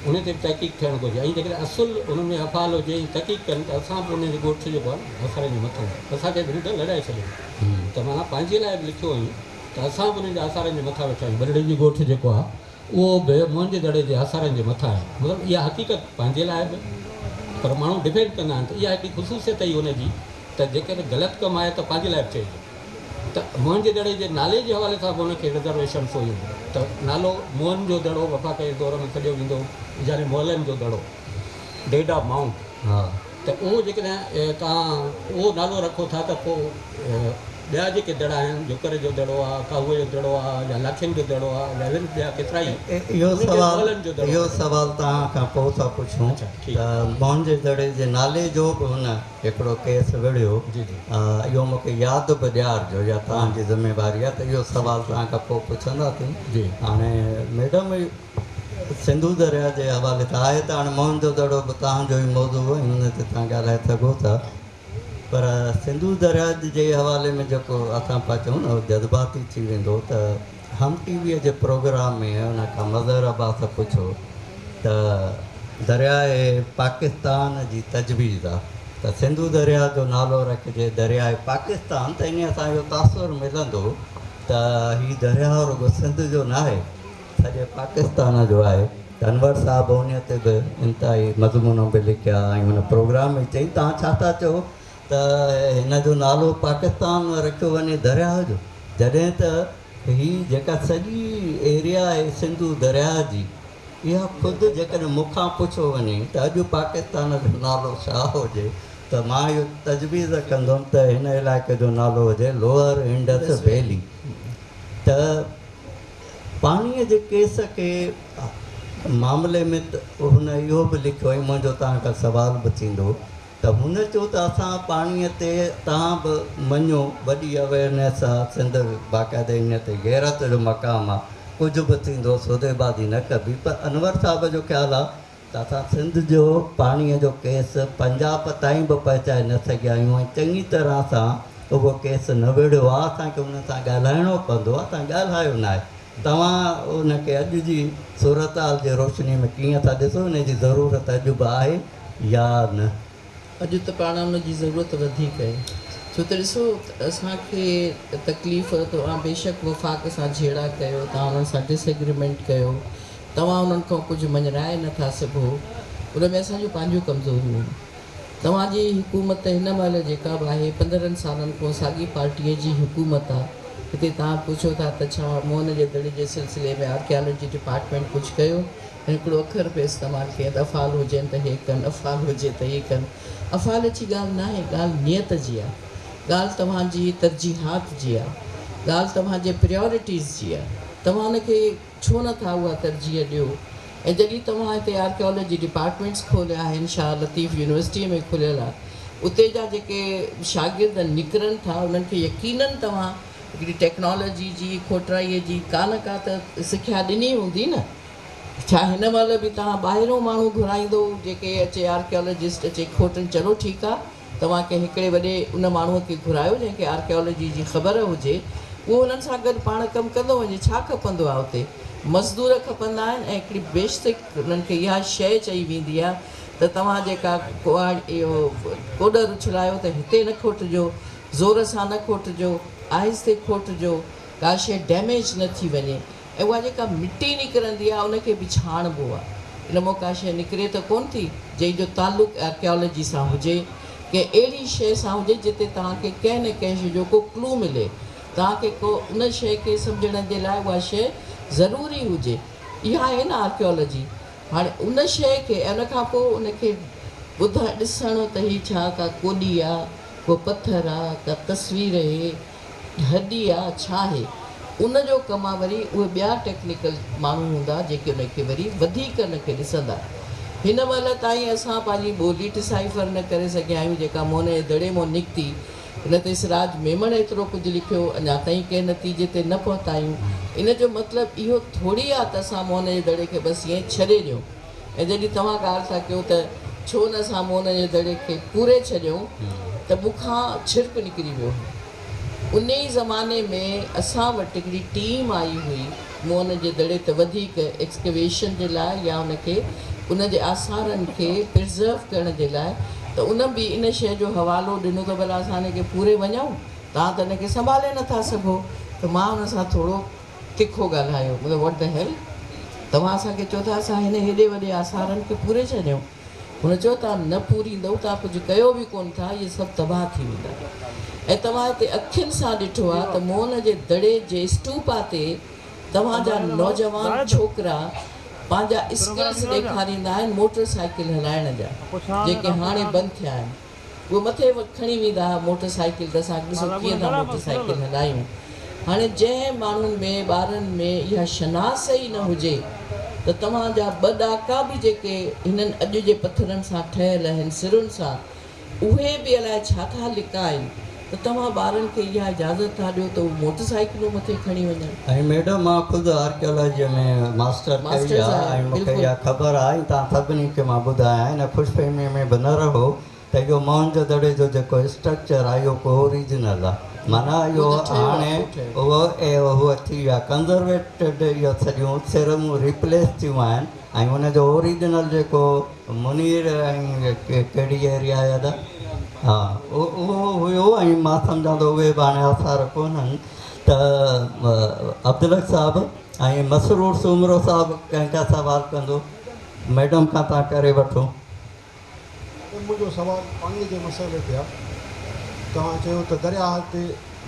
انهن تي به تحقيق ٿيڻ گهرجي ۽ جيڪڏهن اصل انهن ۾ افعال هجي ۽ تحقيق ڪن ته اسان به انهن جي ڳوٺ جيڪو آهي نه آثارن جي مٿان آهي اسان کي به هن لڏائي ڇڏيو ته معنيٰ پنهنجي لاء به لکيو هئائين ته اسان به انهن جي آثارن جي مٿان ويٺا آهيون ٻلهڙين جي ڳوٺ جيڪو آهي اهو به موهن جي دڙي جي آثارن جي مٿان آهي مطلب اها حقيقت پنهنجي لاء به پر ماڻهو ڊفينڊ ڪندا آهن ته اها هڪڙي خصوصيت هئي ان جي ته جيڪڏهن غلط ڪم آهي ته پنهنجي لاء به چئجي. ته موهن جي دڙي جي نالي جي حوالي سان به ان کي رزرويشنس هيون ته نالو موهن جو دڙو وفاق جي دور ۾ سڏيو ويندو هو يعني مئلن جو دڙو Dead of Mount ته اهو جيڪڏهن توهان اهو نالو رکو ٿا ته پوء ٻيا جيڪي دڙا آهن جوڪر جو دڙو آهي ڪاهوء جو دڙو آهي يا لاکين جو دڙو آهي يا وري ٻيا ڪيترا ئي اهو سوال اهو سوال توهان کان پوء ٿا پڇون ته موهن جي دڙي جي نالي جو به هن هڪڙو ڪيس وڙهيو، اهو مون کي ياد به ڏيارجو يا توهان جي ذميواري آهي ته اهو سوال توهان کان پوء پڇنداسين. هاڻي ميڊم سنڌو درياء جي حوالي سان آهي ته هاڻي موهن جو دڙو به توهان جو ئي موضوع هو ۽ ان تي توهان ڳالهائي سگهو ٿا پر سنڌو درياء جي حوالي ۾ جيڪو اسان پيا چئون نه اهو جذباتي ٿي ويندو ته هم ٽي ويء جي پروگرام ۾ ان کان مظهر عباس پڇيو ته درياء پاڪستان جي تجويز آ ته سنڌو درياء جو نالو رکجي درياء پاڪستان ته انهيء سان اهو تاثر ملندو ته هي درياء رڳو سنڌ جو ناهي سڄي پاڪستان جو آهي ته انور صاحب انهيء تي به انتهائي مضمون به لکيا ۽ ان پروگرام ۾ چئي توهان ڇا ٿا چئو ته هن جو نالو پاڪستان رکيو وڃي درياهه جو جڏهن ته هي جيڪا سڄي ايريا آهي سنڌو درياهه جي اها خود جيڪڏهن مون کان پڇيو وڃي ته اڄ پاڪستان جو نالو ڇا هجي ته مان اهو تجويز ڪندم ته هن علائقي جو نالو هجي لوئر انڊس ويلي ته پاڻيء جي ڪيس کي معاملي ۾ هن اهو به لکيو ۽ منهنجو توهان کان سوال به ٿيندو ته هن چيو ته اسان پاڻيء تي توهان به مڃو وڏي اويئرنيس آ سنڌ باقاعده انهيء تي غيرت جو مقام آ ڪجهه به ٿيندو سوديبازي نه ڪبي پر انور صاحب جو خيال آ ته اسان سنڌ جو پاڻيء جو ڪيس پنجاب تائين به پهچائي نه سگهيا آهيون ۽ چڱي طرح سان اهو ڪيس نه وڙهيو آ اسان کي انهن سان ڳالهائڻو پوندو اسان ڳالهايو ناهي توهان ان کي اڄ جي صورتحال جي روشني ۾ ڪيئن ٿا ڏسو ان جي ضرورت اڄ به آهي يا نه؟ اڄ ته پاڻ ان جي ضرورت وڌيڪ آهي ڇو ته ڏسو اسان کي تڪليف توهان بيشڪ وفاق سان جهيڙا ڪيو توهان انهن سان ڊس ايگريمينٽ ڪيو توهان انهن کان ڪجهه مڃرائي نه ٿا سگهو ان ۾ اسان جون پنهنجون ڪمزوريون آهن توهان جي حڪومت هن مهل جيڪا به آهي 15 سالن کان ساڳي پارٽيء جي حڪومت آ هتي توهان پڇو ٿا ته ڇا موهن جي دڙي جي سلسلي ۾ آرڪيالاجي ڊپارٽمينٽ ڪجهه ڪيو؟ هڪڙو اکر پئي استعمال ڪيائين ته افعال هجن ته هي ڪن، افعال هجي ته هي ڪن. افعال جي ڳالهه ناهي، ڳالهه نيت جي آ. ڳالهه توهان جي ترجيحات جي آ. ڳالهه توهان جي پريارٽيز جي آ. توهان ان کي ڇو نه ٿا اها ترجيح ڏيو؟ ۽ جڏهن توهان هتي آرڪيالاجي ڊپارٽمينٽس کوليا آهن، شاهه لطيف يونيورسٽيء ۾ کليل آ، اتي جا جيڪي شاگرد نڪرن ٿا، انهن کي يقينن توهان هڪڙي ٽيڪنالاجي جي، کوٽرائيء جي ڪا نه ڪا ته سکيا ڏني هوندي نه؟ ڇا هن مهل به توهان ٻاهرون ماڻهو گهرائيندو جيڪي اچي آرڪيالاجسٽ اچي کوٽن چلو ٺيڪ آ توهان ڪنهن هڪڙي وڏي ان ماڻهوء کي گهرايو جنهن کي آرڪيالاجي جي خبر هجي اهو انهن سان گڏ پاڻ ڪم ڪندو وڃي ڇا کپندو آ اتي مزدور کپندا آهن ۽ هڪڙي بيسڪ انهن کي اها شيء چئي ويندي آ ته توهان جيڪا ڪهاڙ اهو ڪوڏر اڇلايو ته هتي نه کوٽجو زور سان نه کوٽجو آهستي کوٽجو ڪا شيء ڊيميج نه ٿي وڃي ۽ اها جيڪا مٽي نڪرندي آهي ان کي به ڇاڻبو آهي. ان مان ڪا شيء نڪري ته ڪونه ٿي جنهن جو تعلق آرڪيالاجي سان هجي، ڪنهن اهڙي شيء سان هجي جتي توهان کي ڪنهن نه ڪنهن شيء جو ڪو ڪلو ملي، توهان کي ڪو ان شيء کي سمجهڻ جي لاء اها شيء ضروري هجي. اها آهي نه آرڪيالاجي. هاڻي ان شيء کي ۽ ان کان پوء ان کي ٻڌڻ ڏسڻ ته هي ڇا ڪا ڪوڏي آ، ڪو پٿر آ، ڪا تصوير اهي، هڏي آ ڇا آهي؟ ان جو ڪم آ وري اهي ٻيا ٽيڪنيڪل ماڻهو هوندا جيڪي ان کي وري وڌيڪ ان کي ڏسندا. هن مهل تائين اسان پنهنجي ٻولي ڊسائفر نه ڪري سگهيا آهيون جيڪا موهن جي دڙي مون نڪتي ان تي سراج ميمڻ ايترو ڪجهه لکيو اڃا تائين ڪنهن نتيجي تي نه پهتا آهيون. ان جو مطلب اهو ٿوري آ ته اسان موهن جي دڙي کي بس ائين ڇڏي ڏيون. ۽ جڏهن توهان ڳالهه ٿا ڪيو ته ڇو نه اسان موهن جي دڙي کي پوري ڇڏيون ته مون کان ڇرڪ نڪري ويو هو. ان ئي زماني ۾ اسان وٽ هڪڙي ٽيم آئي هئي موهن جي دڙي تي وڌيڪ ايڪسڪيويشن جي لاء يا ان کي ان جي آثارن کي پرزرو ڪرڻ جي لاء ته ان به ان شيء جو حوالو ڏنو ته ڀلا اسان ان کي پوري وڃون توهان ته ان کي سنڀالي نٿا سگهو ته مان ان سان ٿورو تکو ڳالهايو مطلب What the hell توهان اسان کي چئو ٿا اسان هن هيڏي وڏي آثارن کي پوري ڇڏيون هن چيو توهان نه پوريندؤ توهان ڪجهه ڪيو به ڪونه ٿا اهي سڀ تباهه ٿي ويندا ۽ توهان هتي اکين سان ڏٺو آهي ته موهن جي دڙي جي اسٽوپا تي توهان جا نوجوان ڇوڪرا پنهنجا اسڪلز ڏيکاريندا آهن موٽر سائيڪل هلائڻ جا جيڪي هاڻي بند ٿيا آهن. اهي مٿي کڻي ويندا ها موٽر سائيڪل ته اسان ڏسو ڪيئن ٿا موٽر سائيڪل هلايون. هاڻي جنهن ماڻهن ۾ ٻارن ۾ اها شناس ئي نه هجي ته توهان جا ٻه ڏاڪا به جيڪي هنن اڄ جي پٿرن سان ٺهيل آهن سرن سان اهي به الائي ڇا ٿا لڪائن ته توهان ٻارن کي اها اجازت ٿا ڏيو ته هو موٽر سائيڪلون مٿي کڻي وڃن. ۽ ميڊم مان خود آرڪيالاجيء ۾ ماسٽر ڪئي آ ۽ مون کي اها خبر آ ۽ توهان سڀني کي مان ٻڌايان ان خوشفهميء ۾ به نه رهو ته اهو موهن جو دڙي جو جيڪو اسٽرڪچر آهي اهو ڪو اوريجنل آهي معنيٰ اهو هاڻي اهو اهو ٿي ويو آهي ڪنزرويٽڊ اهو سڄيون سرون ريپليس ٿيون آهن ۽ ان جو اوريجنل جيڪو منير ۽ ڪهڙي ايريا آهي ادا ها اهو هيو ۽ مان سمجهان ٿو اهي به هاڻي آثار ڪونهن ته عبدالحق صاحب. ۽ مسرور سومرو صاحب ڪنهن کان سوال ڪندو؟ ميڊم کان توهان ڪري وٺو. ميڊم منهنجو سوال پاڻي جي مسئلي تي آ. توهان چيو ته درياهه تي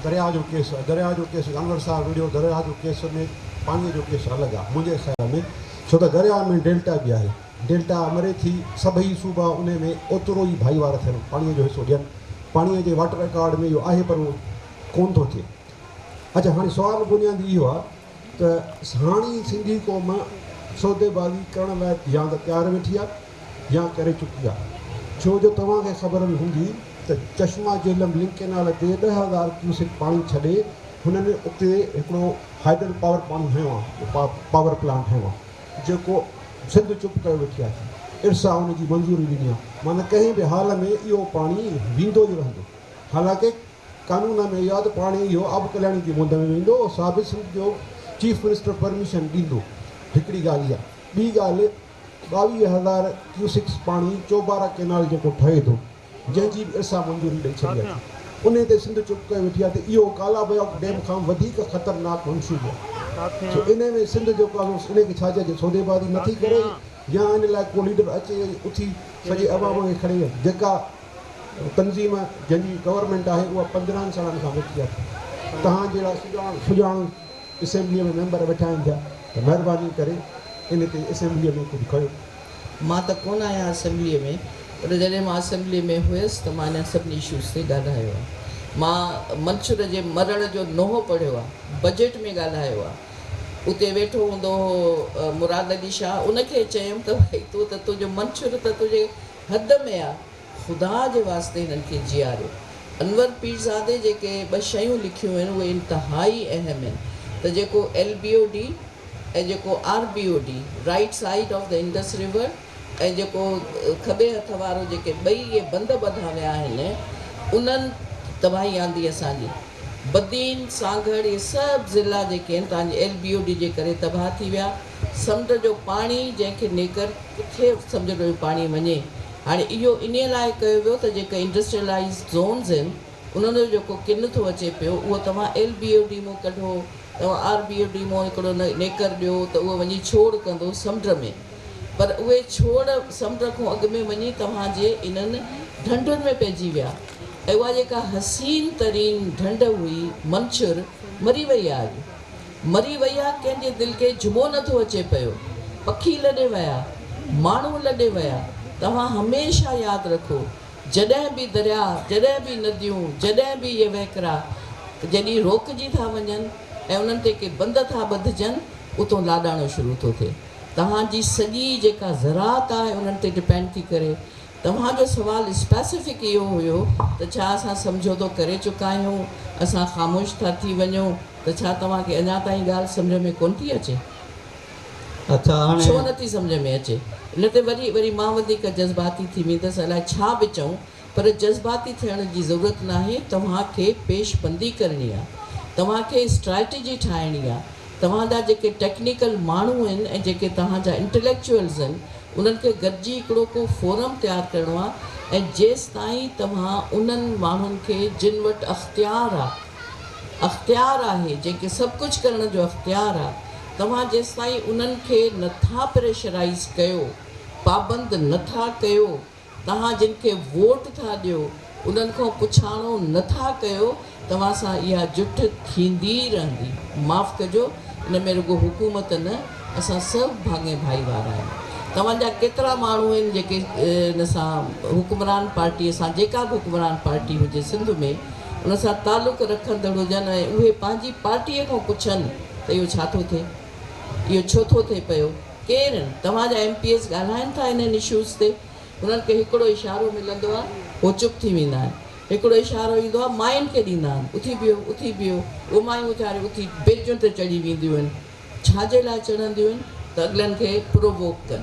درياهه جو ڪيس آ. درياهه جو ڪيس انور صاحب وڙهيو درياهه جو ڪيس ۾ پاڻي جو ڪيس الڳ آ منهنجي خيال ۾ ڇو ته درياهه ۾ ڊيلٽا به آهي. ڊيلٽا مري ٿي سڀئي صوبا انهي ۾ اوترو ئي ڀائيوار ٿين پاڻي جو حصو ڏين. پاڻي جي واٽر اڪارڊ ۾ اهو آهي پر اهو ڪونه ٿو ٿئي. اڇا هاڻي سوال بنيادي اهو آ ته هاڻي سنڌي قوم سوديبازي ڪرڻ لاء يا ته تيار ويٺي آ يا ڪري چڪي آ ڇو جو توهان کي خبر به هوندي ته چشما جهلم لنڪ ڪئنال تي 10,000 ڪيوسڪ پاڻي ڇڏي هنن اتي هڪڙو هائيڊل پاور پاڻي هنيو آ پاور پلانٽ هنيو آ جيڪو سنڌ چپ ڪيو ويٺي آ ارسا ان جي منظوري ڏني آ معنيٰ ڪنهن به حال ۾ اهو پاڻي ويندو ئي رهندو حالانڪه قانون ۾ اهو آهي ته پاڻي اهو آب ڪلياڻي جي مند ۾ ويندو سا به سنڌ جو چيف منسٽر پرميشن ڏيندو هڪڙي ڳالهه اها ٻي ڳالهه 22,000 ڪيوسڪس پاڻي چوبارا ڪينال جيڪو ٺهي ٿو جنهن جي به ارسا منظوري ڏئي ڇڏي آهي انهي تي سنڌ چپ ڪيو ويٺي آهي ته اهو ڪالا بياڪ ڊيم کان وڌيڪ خطرناڪ منصوبو آهي سو انهي ۾ سنڌ جيڪو آهي سو انهي کي ڇا چئجي سوديبازي نٿي ڪري يا ان لاء ڪو ليڊر اچي اٿي سڄي عوام کي کڻي جيڪا تنظيم جنهن جي گورنمينٽ آهي اها 15 سالن کان ويٺي آهي توهان جهڙا سڄاڻ سڄاڻ اسيمبليء ۾ ميمبر ويٺا آهن ٿيا ته مهرباني ڪري ان تي اسيمبليء ۾ ڪجهه ڪيو. مان ته ڪونه آهيان اسيمبليء ۾ پر جڏهن مان اسيمبليء ۾ هيس ته مان انهن سڀني اشوز تي ڳالهايو آهي. مان منڇر جي مرڻ جو نوحو پڙهيو آهي، بجيٽ ۾ ڳالهايو آهي. اتي ويٺو هوندو هو مراد علي شاهه ان کي چيم ته ڀائي تون ته تنهنجو منڇر ته تنهنجي حد ۾ آ، خدا جي واسطي هنن کي جياريو. انور پيرزادي جيڪي ٻه شيون لکيون آهن اهي انتهائي اهم آهن ته جيڪو ايل بي او ڊي ۽ جيڪو R B O D, right side of the Indus river, ۽ جيڪو کٻي هٿ وارو جيڪي ٻئي اهي بند ٻڌا ويا آهن انهن تباهي آندي اسان جي. بدين، سانگهڙ اهي سڀ ضلعا جيڪي آهن توهان جي ايل بي او ڊي جي ڪري تباهه ٿي ويا. سمنڊ جو پاڻي جنهن کي نيڪر ڪٿي سمنڊ جو پاڻي وڃي هاڻي اهو انهي لاء ڪيو ويو ته جيڪي انڊسٽريلائيزڊ زونز آهن انهن جو جيڪو ڪن ٿو اچي پيو اهو توهان ايل بي او ڊي مون ڪڍو توهان آر بي او ڊي مون هڪڙو نيڪر ڏيو ته اهو وڃي ڇوڙ ڪندو سمنڊ ۾ پر اهي ڇوڙ سمنڊ کان اڳ ۾ وڃي توهان جي انهن ڍنڍن ۾ پئجي ويا ۽ اها جيڪا حسين ترين ڍنڍ هئي منڇر مري وئي آهي اڄ. مري ويا ڪنهن جي دل کي جهٻو نه ٿو اچي پيو پکي لڏي ويا ماڻهو لڏي ويا توهان هميشه ياد رکو جڏهن به درياء جڏهن به نديون جڏهن به اهي وهڪرا جڏهن روڪجي ٿا وڃن ۽ انهن تي ڪي بند ٿا ٻڌجن اتو لاڏاڻو شروع ٿو ٿئي توهان جي سڄي جيڪا زراعت آهي انهن تي ڊپينڊ ٿي ڪري توهان جو سوال اسپيسفڪ اهو هيو ته ڇا اسان سمجهوتو ڪري چڪا آهيون، اسان خاموش ٿا ٿي وڃون ته ڇا توهان کي اڃا تائين ڳالهه سمجهه ۾ ڪونه ٿي اچي؟ اڇا هاڻي. ڇو نه ٿي سمجهه ۾ اچي؟ ان تي وري وري مان وڌيڪ جذباتي ٿي ويندس الائي ڇا به چئون پر جذباتي ٿيڻ جي ضرورت ناهي توهان کي پيش بندي ڪرڻي آ توهان کي اسٽرائٽجي ٺاهڻي آ توهان جا جيڪي ٽيڪنيڪل ماڻهو آهن ۽ جيڪي توهان جا انٽليڪچوئلز آهن انهن کي گڏجي هڪڙو ڪو فورم تيار ڪرڻو آهي ۽ جيستائين توهان انهن ماڻهن کي جن وٽ اختيار آ اختيار آهي جنهن کي سڀ ڪجهه ڪرڻ جو اختيار آ توهان جيستائين انهن کي نٿا پريشرائيز ڪيو پابند نٿا ڪيو توهان جن کي ووٽ ٿا ڏيو انهن کان پڇاڻو نه ٿا ڪيو توهان سان اها جٺ ٿيندي ئي رهندي. معاف ڪجو ان ۾ رڳو حڪومت نه اسان سڀ ڀاڱي ڀائيوار آهيون. توهان جا ڪيترا ماڻهو آهن جيڪي ان سان حڪمران پارٽي سان جيڪا به حڪمران پارٽي هجي سنڌ ۾ ان سان تعلق رکندڙ هجن ۽ اهي پنهنجي پارٽي کان پڇن ته اهو ڇا ٿو ٿئي؟ اهو ڇو ٿو ٿئي پيو؟ ڪير آهن؟ توهان جا ايم پي ايز ڳالهائن ٿا انهن اشوز تي؟ هنن کي هڪڙو اشارو ملندو آهي هو چپ ٿي ويندا آهن. هڪڙو اشارو ايندو آهي ماين کي ڏيندا آهن اٿي بيهو اٿي بيهو اهي مايون ويچاريون اٿي بينچن تي چڙهي وينديون آهن. ڇا جي لاء چڙهنديون آهن ته اڳلن کي پروووڪ ڪن.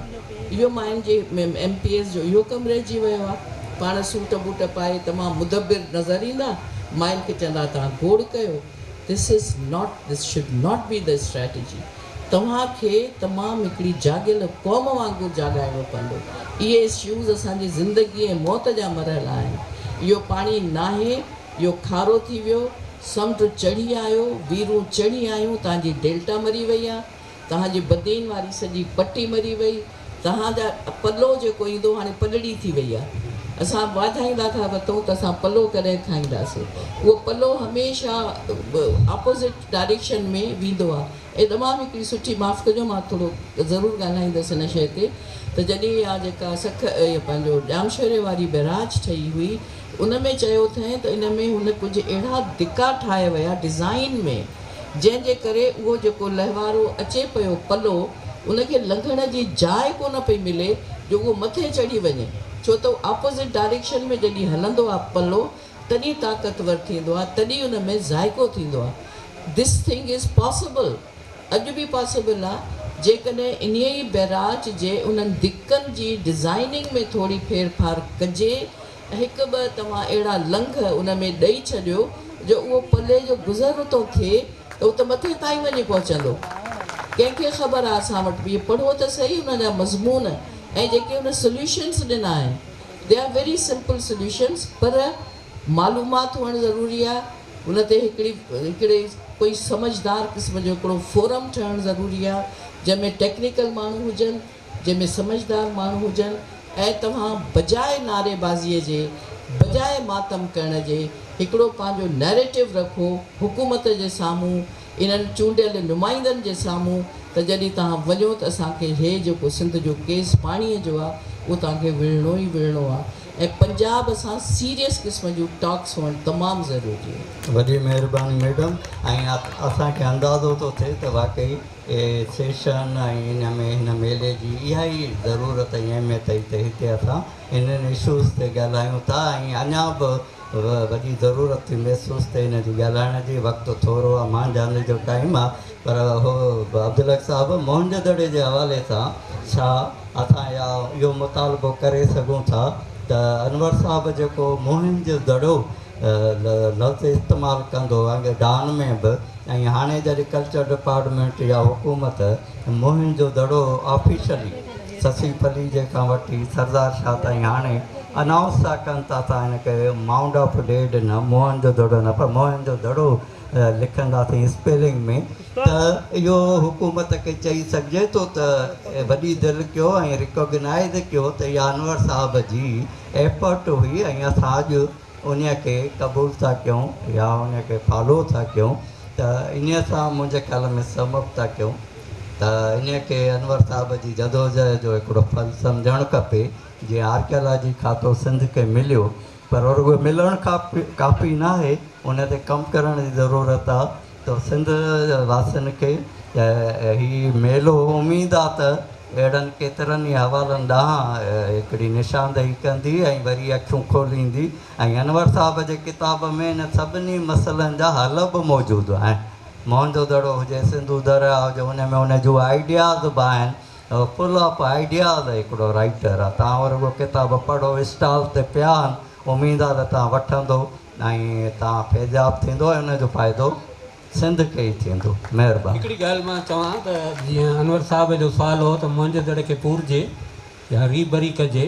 اهو ماين جي ايم پي ايز جو اهو ڪم رهجي ويو آهي. پاڻ سوٽ بوٽ پائي تمام مدبر نظر ايندا ماين کي چوندا توهان گوڙ ڪيو. This is not this should not be the strategy. توهان کي تمام هڪڙي جاڳيل قوم وانگر جاڳائڻو پوندو. اهي اشوز اسان جي زندگي ۽ موت جا مرحلا آهن. اهو پاڻي ناهي، اهو کارو ٿي ويو، سمنڊ چڙهي آيو، ويرون چڙهي آيون، توهان جي ڊيلٽا مري وئي آهي. توهان جي بدين واري سڄي پٽي مري وئي، توهان جا پلو جيڪو ايندو هاڻي پلڙي ٿي وئي آهي. اسان واجهائيندا ٿا وتون ته اسان پلو ڪڏهن کائينداسين. اهو پلو هميشه اپوزٽ ڊائريڪشن ۾ ويندو آهي. ۽ تمام هڪڙي سٺي معاف ڪجو مان ٿورو ضرور ڳالهائيندس هن شيء تي ته جڏهن اها جيڪا سک پنهنجو ڄامشوري واري بئراج ٺهي هئي ان ۾ چيو اٿئين ته ان ۾ هن ڪجهه اهڙا دڪا ٺاهي ويا ڊزائين ۾ جنهن جي ڪري اهو جيڪو لهوارو اچي پيو پلو ان کي لنگهڻ جي جاء ڪونه پئي ملي جو اهو مٿي چڙهي وڃي ڇو ته اهو آپوزٽ ڊائريڪشن ۾ جڏهن هلندو آهي پلو تڏهن طاقتور ٿيندو آهي تڏهن ان ۾ ذائقو ٿيندو آهي this thing is possible اڄ به پاسيبل آهي جيڪڏهن انهيء ئي بئراج جي انهن دڪن جي ڊزائننگ ۾ ٿوري ڦيرڦار ڪجي هڪ ٻه توهان اهڙا لنگهه ان ۾ ڏئي ڇڏيو جو اهو پلي جو گذر اتو ٿئي ته اهو ته مٿي تائين وڃي پهچندو. ڪنهن کي خبر آهي اسان وٽ به اهي پڙهو ته سهي انهن جا مضمون ۽ جيڪي ان سوليوشنس ڏنا آهن They are very simple solutions پر معلومات هئڻ ضروري آهي ان تي هڪڙي هڪڙي ڪوئي سمجهدار قسم جو هڪڙو فورم ٺهڻ ضروري آهي جنهن ۾ ٽيڪنيڪل ماڻهو هجن جنهن ۾ سمجهدار ماڻهو هجن ۽ توهان بجاء نعري بازيء جي، بجاء ماتم ڪرڻ جي هڪڙو پنهنجو نيريٽو رکو حڪومت جي سامهون، انهن چونڊيل نمائندن جي سامهون ته جڏهن توهان وڃو ته اسان کي هي جيڪو سنڌ جو ڪيس پاڻيء جو آ اهو توهان کي وڙهڻو ئي وڙهڻو آ ۽ پنجاب سان سيريس قسم جون ٽاڪس هئڻ تمام ضروري آهن. وڏي مهرباني ميڊم ۽ اسان کي اندازو ٿو ٿئي ته واقعي سيشن ۽ ان ۾ هن ميلي جي اها ئي ضرورت ۽ اهميت هئي ته هتي اسان انهن اشوز تي ڳالهايون ٿا ۽ اڃا به وڏي ضرورت ٿي محسوس ٿئي ان جي ڳالهائڻ جي وقت ٿورو آهي مانجهاندي جو ٽائيم آهي پر هو عبدالحق صاحب موهن جو دڙي جي حوالي سان ڇا اسان يا اهو مطالبو ڪري سگهون ٿا ته انور صاحب جيڪو موهن جو دڙو لفظ استعمال ڪندو هو ڊان ۾ به ۽ هاڻي جڏهن ڪلچر ڊپارٽمينٽ يا حڪومت موهن جو دڙو آفيشلي سسي پليجي کان وٺي سردار شاهه تائين هاڻي انائونس ٿا ڪن ته اسان هن کي مائونڊ آف ڊيڊ نه موهن جو دڙو نه پر موهن جو دڙو لکنداسين اسپيلنگ ۾ ته اهو حڪومت کي چئي سگهجي ٿو ته وڏي دل ڪيو ۽ ريڪوگنائز ڪيو ته اها انور صاحب جي ايفرٽ هئي ۽ اسان اڄ انهيء کي قبول ٿا ڪيون يا انهيء کي فالو ٿا ڪيون ته انهيء سان منهنجي خيال ۾ سم اپ ٿا ڪيون ته انهيء کي انور صاحب جي جدوجهد جو هڪڙو ڦل سمجهڻ کپي جيئن آرڪيالاجي کاتو سنڌ کي مليو پر رڳو ملڻ ڪافي ناهي ان تي ڪم ڪرڻ جي ضرورت آ ته سنڌ واسين کي هي ميلو اميد آ ته اهڙن ڪيترن ئي حوالن ڏانهن هڪڙي نشاندهي ڪندي ۽ وري اکيون کوليندي ۽ انور صاحب جي ڪتاب ۾ انهن سڀني مسئلن جا حل به موجود آهن. موهن جو دڙو هجي، سنڌو درياء هجي ان ۾ ان جون آئيڊياز به آهن. فل آف آئيڊياز هڪڙو رائيٽر آ. توهان رڳو ڪتاب پڙهو اسٽال تي پيا آهن اميد آ ته توهان وٺندو. ۽ توهان فيضياب ٿيندو ۽ ان جو فائدو سنڌ کي ئي ٿيندو. مهرباني. هڪڙي ڳالهه مان چوان ته جيئن انور صاحب جو سوال هو ته موهن جو دڙي کي پورجي يا ري بري ڪجي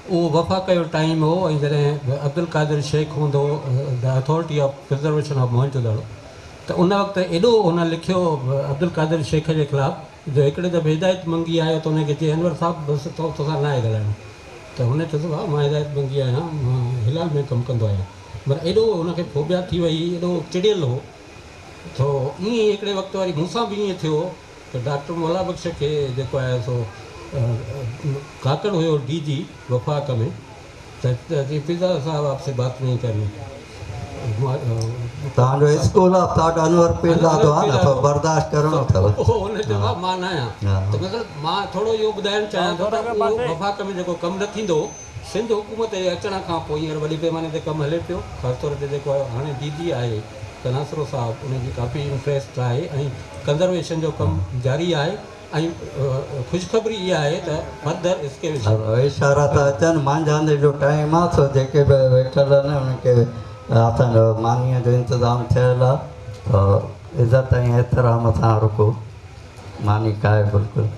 اهو وفاق جو ٽائيم هو ۽ جڏهن عبدالقادر شيخ هوندو هو the authority of preservation of Mohenjo Daro ته ان وقت ايڏو هن لکيو عبدالقادر شيخ جي خلاف جو هڪڙي دفعي هدايت منگي آيو ته ان کي چيائين انور صاحب بس توسان ناهي ڳالهائڻو ته هن چيس ڀاء مان هدايت منگي آهيان مان هلال ۾ ڪم ڪندو آهيان معنيٰ ايڏو هن کي فوبيا ٿي وئي ايڏو چڙيل هو ٿو ائين ئي هڪڙي وقت وري مون سان به ائين ٿيو ته ڊاڪٽر مولا بخش کي جيڪو آهي سو ڪاڪڙ هيو ڊي جي وفاق ۾ ته چي پيرزاده صاحب آپ سي بات نهين ڪرني. توهان جو school of thought Anwar Pirzado آهي نه سو برداشت ڪرڻو اٿو. هن چيو ها مان نه آهيان ته مطلب مان ٿورو اهو ٻڌائڻ چاهيان ٿو ته اهو وفاق ۾ جيڪو ڪم نه ٿيندو هو سنڌ حڪومت جي اچڻ کان پوء هينئر وڏي پيماني تي ڪم هلي پيو خاص طور تي جيڪو هاڻي ڊي جي آهي ڪناسرو صاحب ان جي ڪافي انٽريسٽ آهي ۽ ڪنزرويشن جو ڪم جاري آهي ۽ خوشخبري اها آهي ته فردر اسڪيويشن. اشارا ٿا اچن، مانجهاندي جو ٽائيم آ سو جيڪي به ويٺل آهن انهن کي اسان جو مانيء جو انتظام ٿيل آ سو عزت ۽ احترام سان هر ڪو ماني کائي بلڪل.